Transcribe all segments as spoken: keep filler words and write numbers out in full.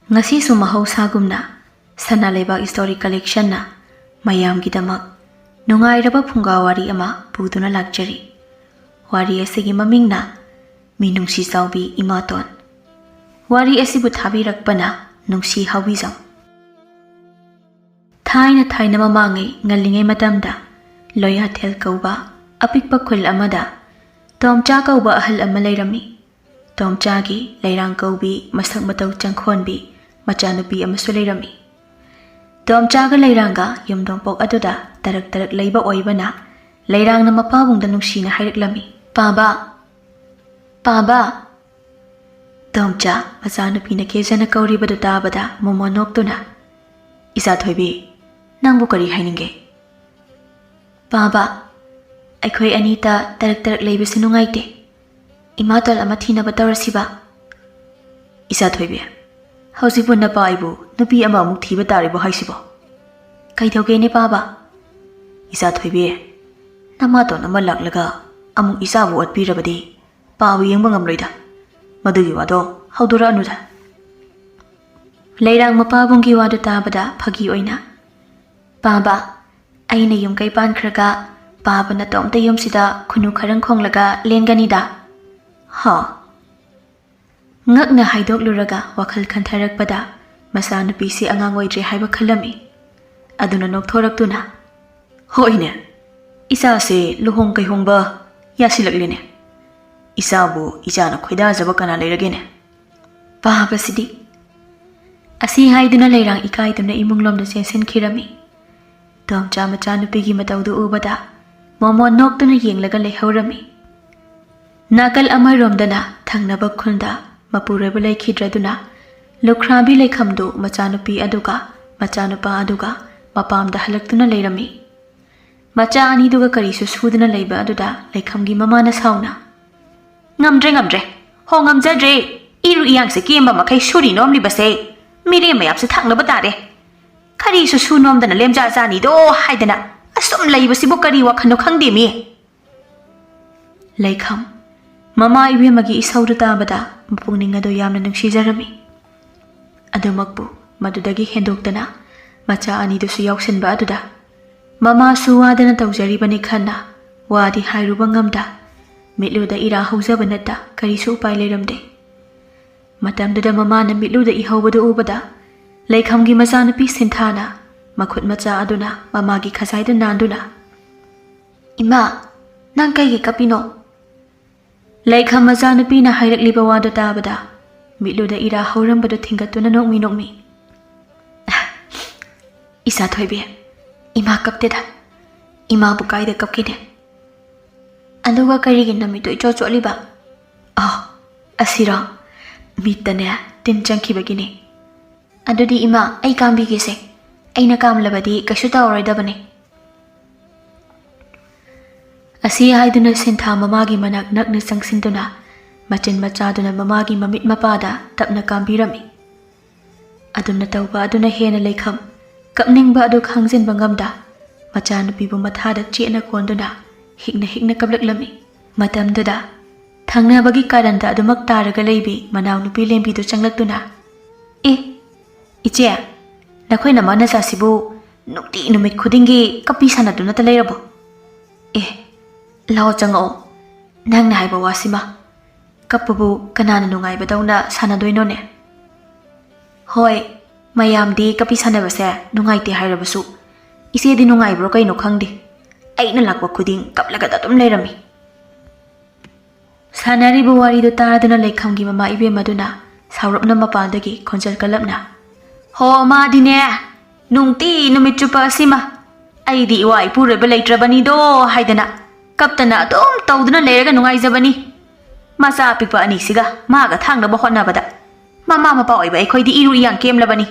ꯉꯁꯤꯁꯨ ꯃꯍꯧꯁꯥꯒꯨꯝꯅ ꯁꯅꯥ ꯂꯩꯕꯥꯛ ꯏꯁꯇꯣꯔꯤ ꯀꯂꯦꯛꯁꯟꯅ ꯃꯌꯥꯝꯒꯤꯗꯃꯛ ꯅꯨꯡꯉꯥꯏꯔꯕ ꯐꯨꯡꯒꯥ ꯋꯥꯔꯤ ꯑꯃ ꯄꯨꯗꯨꯅ ꯂꯥꯛꯆꯔꯤ꯫ ꯋꯥꯔꯤ ꯑꯁꯤꯒꯤ ꯃꯃꯤꯡꯅ ꯃꯤꯅꯨꯡꯁꯤ ꯆꯥꯎꯕꯤ ꯏꯃꯥꯇꯣꯟ꯫ ꯋꯥꯔꯤ ꯑꯁꯤꯕꯨ ꯊꯥꯕꯤꯔꯛꯄꯅ ꯅꯨꯡꯁꯤ ꯍꯥꯎꯕꯤꯖꯝ꯫ ꯊꯥꯏꯅ ꯊꯥꯏꯅ ꯃꯃꯥꯡꯉꯩ ꯉꯜꯂꯤꯉꯩ ꯃꯇꯝꯗ ꯂꯣꯌꯥꯊꯦꯜ ꯀꯧꯕ ꯑꯄꯤꯛꯄ ꯈꯨꯜ ꯑꯃꯗ ꯇꯣꯝꯆꯥ ꯀꯧꯕ ꯑꯍꯜ ꯑꯃ ꯂꯩꯔꯝꯃꯤ꯫ ꯇꯣꯝꯆꯥꯒꯤ ꯂꯩꯔꯥꯡ ꯀꯧꯕꯤ, ꯃꯁꯛ ꯃꯇꯧ ꯆꯪꯈꯣꯟꯕꯤ ꯃꯆꯥꯅꯨꯄꯤ ꯑꯃꯁꯨ ꯂꯩꯔꯝꯃꯤ꯫ ꯇꯣꯝꯆꯥꯒ ꯂꯩꯔꯥꯡꯒ ꯌꯨꯝꯊꯣꯡꯄꯣꯛ ꯑꯗꯨꯗ ꯇꯔꯛ ꯇꯔꯛ ꯂꯩꯕ ꯑꯣꯏꯕꯅ, ꯂꯩꯔꯥꯡꯅ ꯃꯄꯥꯕꯨꯡꯗ ꯅꯨꯡꯁꯤꯅ ꯍꯥꯏꯔꯛꯂꯝꯃꯤ, "ꯄꯥꯕ, ꯄꯥꯕ!" ꯇꯣꯝꯆꯥ ꯃꯆꯥꯅꯨꯄꯤꯅ ꯀꯦꯖꯅ ꯀꯧꯔꯤꯕꯗꯨ ꯇꯥꯕꯗ ꯃꯣꯃꯣꯟ ꯅꯣꯛꯇꯨꯅ, "ꯏꯆꯥ ꯊꯣꯏꯕꯤ, ꯅꯪꯕꯨ ꯀꯔꯤ ꯍꯥꯏꯅꯤꯡꯒꯦ?" "ꯄꯥꯕ, ꯑꯩꯈꯣꯏ ꯑꯅꯤꯇ ꯇꯔꯛ ꯇꯔꯛ ꯂꯩꯕꯁꯤ ꯅꯨꯡꯉꯥꯏꯇꯦ꯫ ꯏꯃꯥꯇꯣꯜ ꯑꯃ ꯊꯤꯅꯕ ꯇꯧꯔꯁꯤꯕ?" "ꯏꯆꯥ ꯊꯣꯏꯕꯤ, ꯍꯧꯖꯤꯛꯄꯨ ꯅꯄꯥ ꯑꯩꯕꯨ ꯅꯨꯄꯤ ꯑꯃ ꯑꯃꯨꯛ ꯊꯤꯕ ꯇꯥꯔꯤꯕꯣ ꯍꯥꯏꯁꯤꯕꯣ?" "ꯀꯩꯗꯧꯒꯦꯅꯦ ꯄꯥꯕ?" "ꯏꯆꯥ ꯊꯣꯏꯕꯤ, ꯅꯃꯥꯇꯣꯟ ꯑꯃ ꯂꯥꯛꯂꯒ ꯑꯃꯨꯛ ꯏꯆꯥꯕꯨ ꯑꯣꯠꯄꯤꯔꯕꯗꯤ ꯄꯥꯕ ꯌꯦꯡꯕ ꯉꯝꯂꯣꯏꯗ꯫ ꯃꯗꯨꯒꯤ ꯋꯥꯗꯣ ꯍꯧꯗꯣꯔꯛꯑꯅꯨꯗ꯫" ꯂꯩꯔꯥꯡ ꯃꯄꯥꯕꯨꯡꯒꯤ ꯋꯥꯗꯨ ꯇꯥꯕꯗ ꯐꯥꯒꯤ ꯑꯣꯏꯅ, "ꯄꯥꯕ, ꯑꯩꯅ ꯌꯨꯝ ꯀꯩ ꯄꯥꯟꯈ꯭ꯔꯒ ꯄꯥꯕ ꯅꯇꯣꯝꯇ ꯌꯨꯝꯁꯤꯗ ꯈꯨꯅꯨ ꯈꯔꯪ ꯈꯣꯡꯂꯒ ꯂꯦꯟꯒꯅꯤꯗ?" "ꯍꯥ?" ꯉꯛꯅ ꯍꯥꯏꯗꯣꯛꯂꯨꯔꯒ ꯋꯥꯈꯜ ꯈꯟꯊꯔꯛꯄꯗ ꯃꯆꯥꯅꯨꯄꯤꯁꯤ ꯑꯉꯥꯡ ꯑꯣꯏꯗ꯭ꯔꯦ ꯍꯥꯏꯕ ꯈꯜꯂꯝꯃꯤ꯫ ꯑꯗꯨꯅ ꯅꯣꯛꯊꯣꯔꯛꯇꯨꯅ, "ꯍꯣꯏꯅꯦ, ꯏꯆꯥꯁꯦ ꯂꯨꯍꯣꯡ ꯀꯩꯍꯣꯡꯕ ꯌꯥꯁꯤꯜꯂꯛꯂꯦꯅꯦ꯫ ꯏꯆꯥꯕꯨ ꯏꯆꯥꯅ ꯈꯣꯏꯗꯥꯖꯕ ꯀꯅꯥ ꯂꯩꯔꯒꯦꯅꯦ?" ꯄꯥꯕꯁꯤꯗꯤ꯫ ꯑꯁꯤ ꯍꯥꯏꯗꯨꯅ ꯂꯩꯔꯥꯡ ꯏꯀꯥꯏꯗꯨꯅ ꯏꯃꯨꯡꯂꯣꯝꯗ ꯆꯦꯟꯁꯤꯟꯈꯤꯔꯝꯃꯤ꯫ ꯇꯣꯝꯆꯥ ꯃꯆꯥꯅꯨꯄꯤꯒꯤ ꯃꯇꯧꯗꯨ ꯎꯕꯗ ꯃꯣꯃꯣꯟ ꯅꯣꯛꯇꯨꯅ ꯌꯦꯡꯂꯒ ꯂꯩꯍꯧꯔꯝꯃꯤ꯫ ꯅꯥꯀꯜ ꯑꯃꯔꯣꯝꯗꯅ ꯊꯪꯅꯕ ꯈꯨꯟꯗ ꯃꯄꯨꯔꯣꯏꯕ ꯂꯩꯈꯤꯗ꯭ꯔꯗꯨꯅ ꯂꯨꯈ꯭ꯔꯥꯕꯤ ꯂꯩꯈꯝꯗꯨ ꯃꯆꯥꯅꯨꯄꯤ ꯑꯗꯨꯒ ꯃꯆꯥꯅꯨꯄꯥ ꯑꯗꯨꯒ ꯃꯄꯥꯝꯗ ꯍꯜꯂꯛꯇꯨꯅ ꯂꯩꯔꯝꯃꯤ꯫ ꯃꯆꯥ ꯑꯅꯤꯗꯨꯒ ꯀꯔꯤꯁꯨ ꯁꯨꯗꯅ ꯂꯩꯕ ꯑꯗꯨꯗ ꯂꯩꯈꯝꯒꯤ ꯃꯃꯥꯅ ꯁꯥꯎꯅ, "ꯉꯝꯗ꯭ꯔꯦ, ꯉꯝꯗ꯭ꯔꯦ, ꯍꯣ ꯉꯝꯖꯗ꯭ꯔꯦ꯫ ꯏꯔꯨ ꯏꯌꯥꯡꯁꯦ ꯀꯦꯝꯕ ꯃꯈꯩ ꯁꯨꯔꯤ ꯅꯣꯝꯂꯤꯕꯁꯦ ꯃꯤꯔꯦꯝ ꯃꯌꯥꯝꯁꯦ ꯊꯥꯛꯅꯕ ꯇꯥꯔꯦ꯫ ꯀꯔꯤꯁꯨ ꯁꯨ ꯅꯣꯝꯗꯅ ꯂꯦꯝꯖꯥ ꯆꯥꯅꯤꯗꯣ ꯍꯥꯏꯗꯅ ꯑꯁꯨꯝ ꯂꯩꯕꯁꯤꯕꯨ ꯀꯔꯤ ꯋꯥꯈꯜꯅꯣ ꯈꯪꯗꯦ ꯃꯤ꯫" ꯂꯩꯈꯝ ꯃꯃꯥ ꯏꯕꯦꯝꯃꯒꯤ ꯏꯁꯧꯗꯨ ꯇꯥꯕꯗ ꯃꯄꯨꯛꯅꯤꯡ ꯑꯗꯨ ꯌꯥꯝꯅ ꯅꯨꯡꯁꯤꯖꯔꯝꯃꯤ꯫ ꯑꯗꯨꯃꯛꯄꯨ ꯃꯗꯨꯗꯒꯤ ꯍꯦꯟꯗꯣꯛꯇꯅ ꯃꯆꯥ ꯑꯅꯤꯗꯨꯁꯨ ꯌꯥꯎꯁꯤꯟꯕ ꯑꯗꯨꯗ ꯃꯃꯥꯁꯨ ꯋꯥꯗꯅ ꯇꯧꯖꯔꯤꯕꯅꯤ ꯈꯟꯅ ꯋꯥꯗꯤ ꯍꯥꯏꯔꯨꯕ ꯉꯝꯗ ꯃꯤꯠꯂꯨꯗ ꯏꯔꯥ ꯍꯧꯖꯕ ꯅꯠꯇ ꯀꯔꯤꯁꯨ ꯎꯄꯥꯏ ꯂꯩꯔꯝꯗꯦ꯫ ꯃꯇꯝꯗꯨꯗ ꯃꯃꯥꯅ ꯃꯤꯠꯂꯨꯗ ꯏꯍꯧꯕꯗꯨ ꯎꯕꯗ ꯂꯩꯈꯝꯒꯤ ꯃꯆꯥꯅꯨꯄꯤ ꯁꯤꯟꯊꯥꯅ ꯃꯈꯨꯠ ꯃꯆꯥ ꯑꯗꯨꯅ ꯃꯃꯥꯒꯤ ꯈꯖꯥꯏꯗ ꯅꯥꯟꯗꯨꯅ, "ꯏꯃꯥ, ꯅꯪ ꯀꯩꯒꯤ ꯀꯞꯄꯤꯅꯣ?" ꯂꯩꯈꯝ ꯃꯆꯥꯅꯨꯄꯤꯅ ꯍꯥꯏꯔꯛꯂꯤꯕ ꯋꯥꯗꯨ ꯇꯥꯕꯗ ꯃꯤꯠꯂꯨꯗ ꯏꯔꯥ ꯍꯧꯔꯝꯕꯗꯨ ꯊꯤꯡꯒꯠꯇꯨꯅ ꯅꯣꯛꯃꯤ ꯅꯣꯛꯃꯤ, "ꯏꯆꯥ ꯊꯣꯏꯕꯤ, ꯏꯃꯥ ꯀꯞꯇꯦꯗ꯫ ꯏꯃꯥꯕꯨ ꯀꯥꯏꯗ ꯀꯞꯀꯅꯤ?" "ꯑꯗꯨꯒ ꯀꯔꯤꯒꯤ ꯅꯃꯤꯠꯇꯣ ꯏꯆꯣꯠ ꯆꯣꯠꯂꯤꯕ?" "ꯑ, ꯑꯁꯤꯔꯣ? ꯃꯤꯠꯇꯅꯦ ꯇꯤꯟ ꯆꯪꯈꯤꯕꯒꯤꯅꯦ꯫" "ꯑꯗꯨꯗꯤ ꯏꯃꯥ, ꯑꯩ ꯀꯥꯝꯕꯤꯒꯦꯁꯦ꯫ ꯑꯩꯅ ꯀꯥꯝꯂꯕꯗꯤ ꯀꯩꯁꯨ ꯇꯧꯔꯔꯣꯏꯗꯕꯅꯦ꯫" ꯑꯁꯤ ꯍꯥꯏꯗꯨꯅ ꯁꯤꯟꯊꯥ ꯃꯃꯥꯒꯤ ꯃꯅꯥꯛ ꯅꯛꯅ ꯆꯪꯁꯤꯟꯗꯨꯅ ꯃꯆꯤꯟ ꯃꯆꯥꯗꯨꯅ ꯃꯃꯥꯒꯤ ꯃꯃꯤꯠ ꯃꯄꯥꯗ ꯇꯞꯅ ꯀꯥꯝꯕꯤꯔꯝꯃꯤ꯫ ꯑꯗꯨꯝꯅ ꯇꯧꯕ ꯑꯗꯨꯅ ꯍꯦꯟꯅ ꯂꯩꯈꯝ ꯀꯞꯅꯤꯡꯕ ꯑꯗꯨ ꯈꯥꯡꯖꯤꯟꯕ ꯉꯝꯗ ꯃꯆꯥꯅꯨꯄꯤꯕꯨ ꯃꯊꯥꯗ ꯆꯦꯠꯅ ꯀꯣꯟꯗꯨꯅ ꯍꯤꯛꯅ ꯍꯤꯛꯅ ꯀꯞꯂꯛꯂꯝꯃꯤ꯫ ꯃꯇꯝꯗꯨꯗ ꯊꯪꯅꯕꯒꯤ ꯀꯥꯔꯟꯗ ꯑꯗꯨꯃꯛ ꯇꯥꯔꯒ ꯂꯩꯕꯤ ꯃꯅꯥꯎꯅꯨꯄꯤ ꯂꯦꯝꯕꯤꯗꯨ ꯆꯪꯂꯛꯇꯨꯅ, "ꯑꯦ, ꯏꯆꯦ, ꯅꯈꯣꯏ ꯅꯃꯥ ꯅꯆꯥꯁꯤꯕꯨ ꯅꯨꯡꯇꯤ ꯅꯨꯃꯤꯠ ꯈꯨꯗꯤꯡꯒꯤ ꯀꯞꯄꯤ ꯁꯥꯟꯅꯗꯨꯅꯇ ꯂꯩꯔꯕꯣ? ꯑꯦ, ꯂꯥꯛꯑꯣ ꯆꯪꯉꯛꯑꯣ꯫ ꯅꯪꯅ ꯍꯥꯏꯕ ꯋꯥꯁꯤꯃ꯫ ꯀꯞꯄꯕꯨ ꯀꯅꯥꯅ ꯅꯨꯡꯉꯥꯏꯕꯗꯧꯅ ꯁꯥꯟꯅꯗꯣꯏꯅꯣꯅꯦ?" "ꯍꯣꯏ, ꯃꯌꯥꯝꯗꯤ ꯀꯞꯄꯤ ꯁꯥꯟꯅꯕꯁꯦ ꯅꯨꯡꯉꯥꯏꯇꯦ ꯍꯥꯏꯔꯕꯁꯨ ꯏꯆꯦꯗꯤ ꯅꯨꯡꯉꯥꯏꯕ꯭ꯔꯣ ꯀꯩꯅꯣ ꯈꯪꯗꯦ꯫ ꯑꯩꯅ ꯂꯥꯛꯄ ꯈꯨꯗꯤꯡ ꯀꯞꯂꯒꯗ ꯑꯗꯨꯝ ꯂꯩꯔꯝꯃꯤ꯫" ꯁꯥꯟꯅꯔꯤꯕ ꯋꯥꯔꯤꯗꯨ ꯇꯥꯗꯨꯅ ꯂꯩꯈꯝꯒꯤ ꯃꯃꯥ ꯏꯕꯦꯝꯃꯗꯨꯅ ꯁꯥꯎꯔꯞꯅ ꯃꯄꯥꯟꯗꯒꯤ ꯈꯣꯟꯖꯦꯜ ꯀꯜꯂꯞꯅ, "ꯍꯣ, ꯃꯥꯗꯤꯅꯦ, ꯅꯨꯡꯇꯤ ꯅꯨꯃꯤꯠ ꯆꯨꯞꯄ ꯑꯁꯤꯃ ꯑꯩꯗꯤ ꯏꯋꯥ ꯏꯄꯨꯔꯣꯏꯕ ꯂꯩꯇ꯭ꯔꯕꯅꯤꯗꯣ ꯍꯥꯏꯗꯅ ꯀꯞꯇꯅ ꯑꯗꯨꯝ ꯇꯧꯗꯨꯅ ꯂꯩꯔꯒ ꯅꯨꯡꯉꯥꯏꯖꯕꯅꯤ꯫ ꯃꯆꯥ ꯑꯄꯤꯛꯄ ꯑꯅꯤꯁꯤꯒ ꯃꯥꯒ ꯊꯥꯡꯅꯕ ꯍꯣꯠꯅꯕꯗ ꯃꯃꯥ ꯃꯄꯥ ꯑꯣꯏꯕ ꯑꯩꯈꯣꯏꯗꯤ ꯏꯔꯨ ꯏꯌꯥꯡ ꯀꯦꯝꯂꯕꯅꯤ꯫"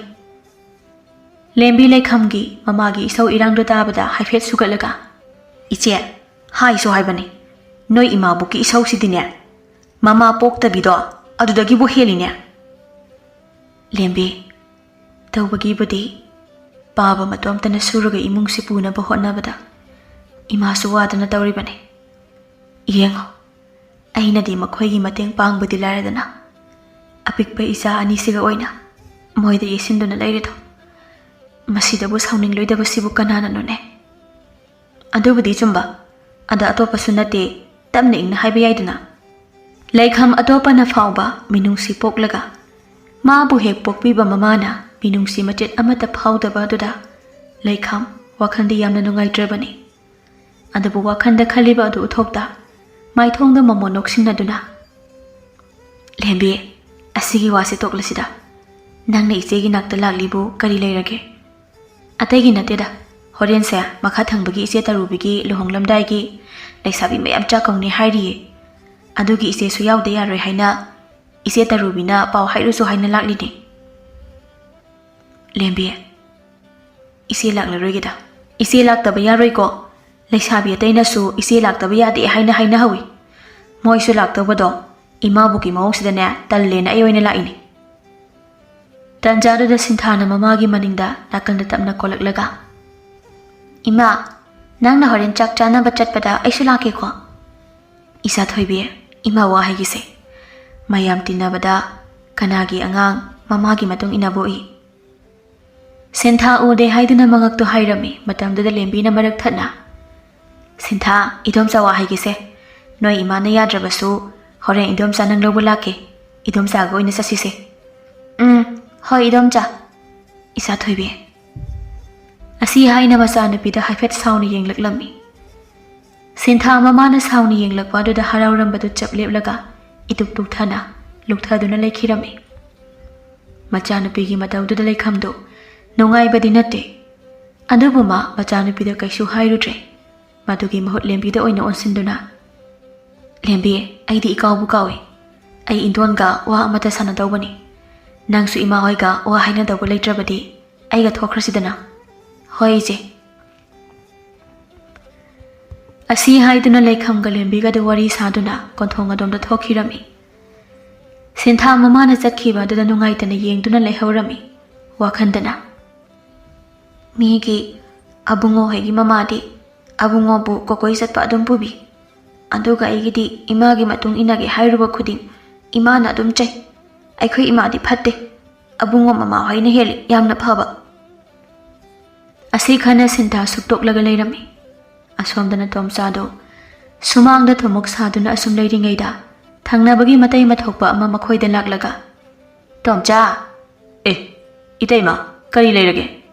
ꯂꯦꯝꯕꯤ ꯂꯩꯈꯝꯒꯤ ꯃꯃꯥꯒꯤ ꯏꯁꯧ ꯏꯔꯥꯡꯗꯨ ꯇꯥꯕꯗ ꯍꯥꯏꯐꯦꯠ ꯁꯨꯒꯠꯂꯒ, "ꯏꯆꯦ, ꯍꯥꯏꯁꯨ ꯍꯥꯏꯕꯅꯤ, ꯅꯣꯏ ꯏꯃꯥꯕꯣꯛꯀꯤ ꯏꯁꯧꯁꯤꯗꯤꯅꯦ, ꯃꯃꯥ ꯄꯣꯛꯇꯕꯤꯗꯣ ꯑꯗꯨꯗꯒꯤꯕꯨ ꯍꯦꯜꯂꯤꯅꯦ꯫" ꯂꯦꯝꯕꯤ, ꯇꯧꯕꯒꯤꯕꯨꯗꯤ ꯄꯥꯕ ꯃꯇꯣꯝꯇꯅ ꯁꯨꯔꯒ ꯏꯃꯨꯡꯁꯤ ꯄꯨꯅꯕ ꯍꯣꯠꯅꯕꯗ ꯏꯃꯥꯁꯨ ꯋꯥꯗꯅ ꯇꯧꯔꯤꯕꯅꯤ꯫ ꯌꯦꯡꯉꯣ, ꯑꯩꯅꯗꯤ ꯃꯈꯣꯏꯒꯤ ꯃꯇꯦꯡ ꯄꯥꯡꯕꯗꯤ ꯂꯥꯏꯔꯗꯅ, ꯑꯄꯤꯛꯄ ꯏꯆꯥ ꯑꯅꯤꯁꯤꯒ ꯑꯣꯏꯅ ꯃꯣꯏꯗ ꯌꯦꯁꯤꯟꯗꯨꯅ ꯂꯩꯔꯤꯗꯣ꯫ ꯃꯁꯤꯗꯕꯨ ꯁꯥꯎꯅꯤꯡꯂꯣꯏꯗꯕꯁꯤꯕꯨ ꯀꯅꯥꯅꯅꯣꯅꯦ? ꯑꯗꯨꯕꯨꯗꯤ ꯆꯨꯝꯕ, ꯑꯗ ꯑꯇꯣꯞꯄꯁꯨ ꯅꯠꯇꯦ, ꯇꯞꯅ ꯏꯪꯅ ꯍꯥꯏꯕ ꯌꯥꯏꯗꯅ꯫ ꯂꯩꯈꯝ ꯑꯇꯣꯞꯄꯅ ꯐꯥꯎꯕ ꯃꯤꯅꯨꯡꯁꯤ ꯄꯣꯛꯂꯒ, ꯃꯥꯕꯨ ꯍꯦꯛ ꯄꯣꯛꯄꯤꯕ ꯃꯃꯥꯅ ꯃꯤꯅꯨꯡꯁꯤ ꯃꯆꯦꯠ ꯑꯃꯠꯇ ꯐꯥꯎꯗꯕ ꯑꯗꯨꯗ ꯂꯩꯈꯝ ꯋꯥꯈꯜꯗꯤ ꯌꯥꯝꯅ ꯅꯨꯡꯉꯥꯏꯇ꯭ꯔꯕꯅꯤ꯫ ꯑꯗꯨꯕꯨ ꯋꯥꯈꯜꯗ ꯈꯜꯂꯤꯕ ꯑꯗꯨ ꯎꯊꯣꯛꯇ ꯃꯥꯏꯊꯣꯡꯗ ꯃꯃꯣꯟ ꯅꯣꯛꯁꯤꯟꯅꯗꯨꯅ, "ꯂꯦꯝꯕꯤ, ꯑꯁꯤꯒꯤ ꯋꯥꯁꯦ ꯇꯣꯛꯂꯁꯤꯗ꯫ ꯅꯪꯅ ꯏꯆꯦꯒꯤ ꯅꯥꯛꯇ ꯂꯥꯛꯂꯤꯕꯨ ꯀꯔꯤ ꯂꯩꯔꯒꯦ?" "ꯑꯇꯩꯒꯤ ꯅꯠꯇꯦꯗ, ꯍꯣꯔꯦꯟꯁꯦ ꯃꯈꯥ ꯊꯪꯕꯒꯤ ꯏꯆꯦ ꯇꯔꯨꯕꯤꯒꯤ ꯂꯨꯍꯣꯡꯂꯝꯗꯥꯏꯒꯤ ꯂꯩꯁꯥꯕꯤ ꯃꯌꯥꯝ ꯆꯥꯛ ꯀꯧꯅꯤ ꯍꯥꯏꯔꯤꯌꯦ꯫ ꯑꯗꯨꯒꯤ ꯏꯆꯦꯁꯨ ꯌꯥꯎꯗ ꯌꯥꯔꯣꯏ ꯍꯥꯏꯅ ꯏꯆꯦ ꯇꯔꯨꯕꯤꯅ ꯄꯥꯎ ꯍꯥꯏꯔꯨꯁꯨ ꯍꯥꯏꯅ ꯂꯥꯛꯂꯤꯅꯦ꯫" "ꯂꯦꯝꯕꯤ, ꯏꯆꯦ ꯂꯥꯛꯂꯔꯣꯏꯒꯦꯗ꯫ ꯏꯆꯦ ꯂꯥꯛꯇꯕ ꯌꯥꯔꯣꯏꯀꯣ꯫ ꯂꯩꯁꯥꯕꯤ ꯑꯇꯩꯅꯁꯨ ꯏꯆꯦ ꯂꯥꯛꯇꯕ ꯌꯥꯗꯦ ꯍꯥꯏꯅ ꯍꯥꯏꯅꯍꯧꯏ꯫ ꯃꯣꯏꯁꯨ ꯂꯥꯛꯇꯧꯕꯗꯣ ꯏꯃꯥꯕꯨꯀꯤ ꯃꯑꯣꯡꯁꯤꯗꯅꯦ ꯇꯜꯂꯦꯅ ꯑꯩ ꯑꯣꯏꯅ ꯂꯥꯛꯏꯅꯦ꯫" ꯇꯥꯟꯖꯥꯗꯨꯗ ꯁꯤꯟꯊꯥꯅ ꯃꯃꯥꯒꯤ ꯃꯅꯤꯡꯗ ꯅꯥꯀꯟꯗ ꯇꯞꯅ ꯀꯣꯜꯂꯛꯂꯒ, "ꯏꯃꯥ, ꯅꯪꯅ ꯍꯣꯔꯦꯟ ꯆꯥꯛ ꯆꯥꯅꯕ ꯆꯠꯄꯗ ꯑꯩꯁꯨ ꯂꯥꯛꯀꯦꯀꯣ꯫" "ꯏꯆꯥ ꯊꯣꯏꯕꯤ, ꯏꯃꯥ ꯋꯥ ꯍꯥꯏꯒꯦꯁꯦ꯫ ꯃꯌꯥꯝ ꯇꯤꯟꯅꯕꯗ ꯀꯅꯥꯒꯤ ꯑꯉꯥꯡ ꯃꯃꯥꯒꯤ ꯃꯇꯨꯡ ꯏꯟꯅꯕ ꯎꯏ?" ꯁꯤꯟꯊꯥ ꯎꯗꯦ ꯍꯥꯏꯗꯨꯅ ꯃꯉꯛꯇꯨ ꯍꯥꯏꯔꯝꯃꯤ꯫ ꯃꯇꯝꯗꯨꯗ ꯂꯦꯝꯕꯤꯅ ꯃꯔꯛ ꯊꯠꯅ, "ꯁꯤꯟꯊꯥ, ꯏꯗꯣꯝꯆꯥ ꯋꯥ ꯍꯥꯏꯒꯦꯁꯦ꯫ ꯅꯣꯏ ꯏꯃꯥꯅ ꯌꯥꯗ꯭ꯔꯕꯁꯨ ꯍꯣꯔꯦꯟ ꯏꯗꯣꯝꯆꯥ ꯅꯪ ꯂꯧꯕ ꯂꯥꯛꯀꯦ꯫ ꯏꯗꯣꯝꯆꯥꯒ ꯑꯣꯏꯅ ꯆꯠꯁꯤꯁꯦ꯫" "ꯎꯝ, ꯍꯣꯏ ꯏꯗꯣꯝꯆꯥ꯫" "ꯏꯆꯥ ꯊꯣꯏꯕꯤ꯫" ꯑꯁꯤ ꯍꯥꯏꯅ ꯃꯆꯥꯅꯨꯄꯤꯗ ꯍꯥꯏꯐꯦꯠ ꯁꯥꯎꯅ ꯌꯦꯡꯂꯛꯂꯝꯃꯤ꯫ ꯁꯤꯟꯊꯥ ꯃꯃꯥꯅ ꯁꯥꯎꯅ ꯌꯦꯡꯂꯛꯄ ꯑꯗꯨꯗ ꯍꯔꯥꯎꯔꯝꯕꯗꯨ ꯆꯞ ꯂꯦꯞꯂꯒ ꯏꯇꯨꯛ ꯇꯨꯛꯊꯅ ꯂꯨꯛꯊꯗꯨꯅ ꯂꯩꯈꯤꯔꯝꯃꯤ꯫ ꯃꯆꯥꯅꯨꯄꯤꯒꯤ ꯃꯇꯧꯗꯨꯗ ꯂꯩꯈꯝꯗꯨ ꯅꯨꯡꯉꯥꯏꯕꯗꯤ ꯅꯠꯇꯦ, ꯑꯗꯨꯕꯨ ꯃꯥ ꯃꯆꯥꯅꯨꯄꯤꯗ ꯀꯩꯁꯨ ꯍꯥꯏꯔꯨꯗ꯭ꯔꯦ꯫ ꯃꯗꯨꯒꯤ ꯃꯍꯨꯠ ꯂꯦꯝꯕꯤꯗ ꯑꯣꯏꯅ ꯑꯣꯟꯁꯤꯟꯗꯨꯅ, "ꯂꯦꯝꯕꯤ, ꯑꯩꯗꯤ ꯏꯀꯥꯎꯕꯨ ꯀꯥꯎꯏ꯫ ꯑꯩ ꯏꯟꯗꯣꯟꯒ ꯋꯥ ꯑꯃꯇ ꯁꯥꯟꯅꯗꯧꯕꯅꯤ꯫ ꯅꯪꯁꯨ ꯏꯃꯥ ꯍꯣꯏꯒ ꯋꯥ ꯍꯥꯏꯅꯗꯧꯕ ꯂꯩꯇ꯭ꯔꯕꯗꯤ ꯑꯩꯒ ꯊꯣꯛꯈ꯭ꯔꯁꯤꯗꯅ꯫" "ꯍꯣꯏ ꯏꯆꯦ꯫" ꯑꯁꯤ ꯍꯥꯏꯗꯨꯅ ꯂꯩꯈꯝꯒ ꯂꯦꯝꯕꯤꯒꯗꯨ ꯋꯥꯔꯤ ꯁꯥꯗꯨꯅ ꯀꯣꯟꯊꯣꯡ ꯑꯗꯣꯝꯗ ꯊꯣꯛꯈꯤꯔꯝꯃꯤ꯫ ꯁꯤꯟꯊꯥ ꯃꯃꯥꯅ ꯆꯠꯈꯤꯕ ꯑꯗꯨꯗ ꯅꯨꯡꯉꯥꯏꯇꯅ ꯌꯦꯡꯗꯨꯅ ꯂꯩꯍꯧꯔꯝꯃꯤ꯫ ꯋꯥꯈꯟꯗꯅ, "ꯃꯤꯒꯤ ꯑꯕꯨꯡꯉꯣ ꯍꯣꯏꯒꯤ ꯃꯃꯥꯗꯤ ꯑꯕꯨꯡꯉꯣꯕꯨ ꯀꯣꯀꯣꯏ ꯆꯠꯄ ꯑꯗꯨꯝ ꯄꯨꯕꯤ꯫ ꯑꯗꯨꯒ ꯑꯩꯒꯤꯗꯤ ꯏꯃꯥꯒꯤ ꯃꯇꯨꯡ ꯏꯟꯅꯒꯦ ꯍꯥꯏꯔꯨꯕ ꯈꯨꯗꯤꯡ ꯏꯃꯥꯅ ꯑꯗꯨꯝ ꯆꯩ꯫ ꯑꯩꯈꯣꯏ ꯏꯃꯥꯗꯤ ꯐꯠꯇꯦ꯫" ꯑꯕꯨꯡꯉꯣ ꯃꯃꯥ ꯍꯣꯏꯅ ꯍꯦꯜꯂꯤ ꯌꯥꯝꯅ ꯐꯕ꯫ ꯑꯁꯤ ꯈꯟꯅ ꯁꯤꯟꯊꯥ ꯁꯨꯛꯇꯣꯛꯂꯒ ꯂꯩꯔꯝꯃꯤ꯫ ꯑꯁꯣꯝꯗꯅ ꯇꯣꯝꯆꯥꯗꯣ ꯁꯨꯃꯥꯡꯗ ꯊꯨꯝꯃꯣꯛ ꯁꯥꯗꯨꯅ ꯑꯁꯨꯝ ꯂꯩꯔꯤꯉꯩꯗ, ꯊꯪꯅꯕꯒꯤ ꯃꯇꯩ ꯃꯊꯣꯛꯄ ꯑꯃ ꯃꯈꯣꯏꯗ ꯂꯥꯛꯂꯒ, "ꯇꯣꯝꯆꯥ!" "ꯑꯦ, ꯏꯇꯩꯃ, ꯀꯔꯤ ꯂꯩꯔꯒꯦ?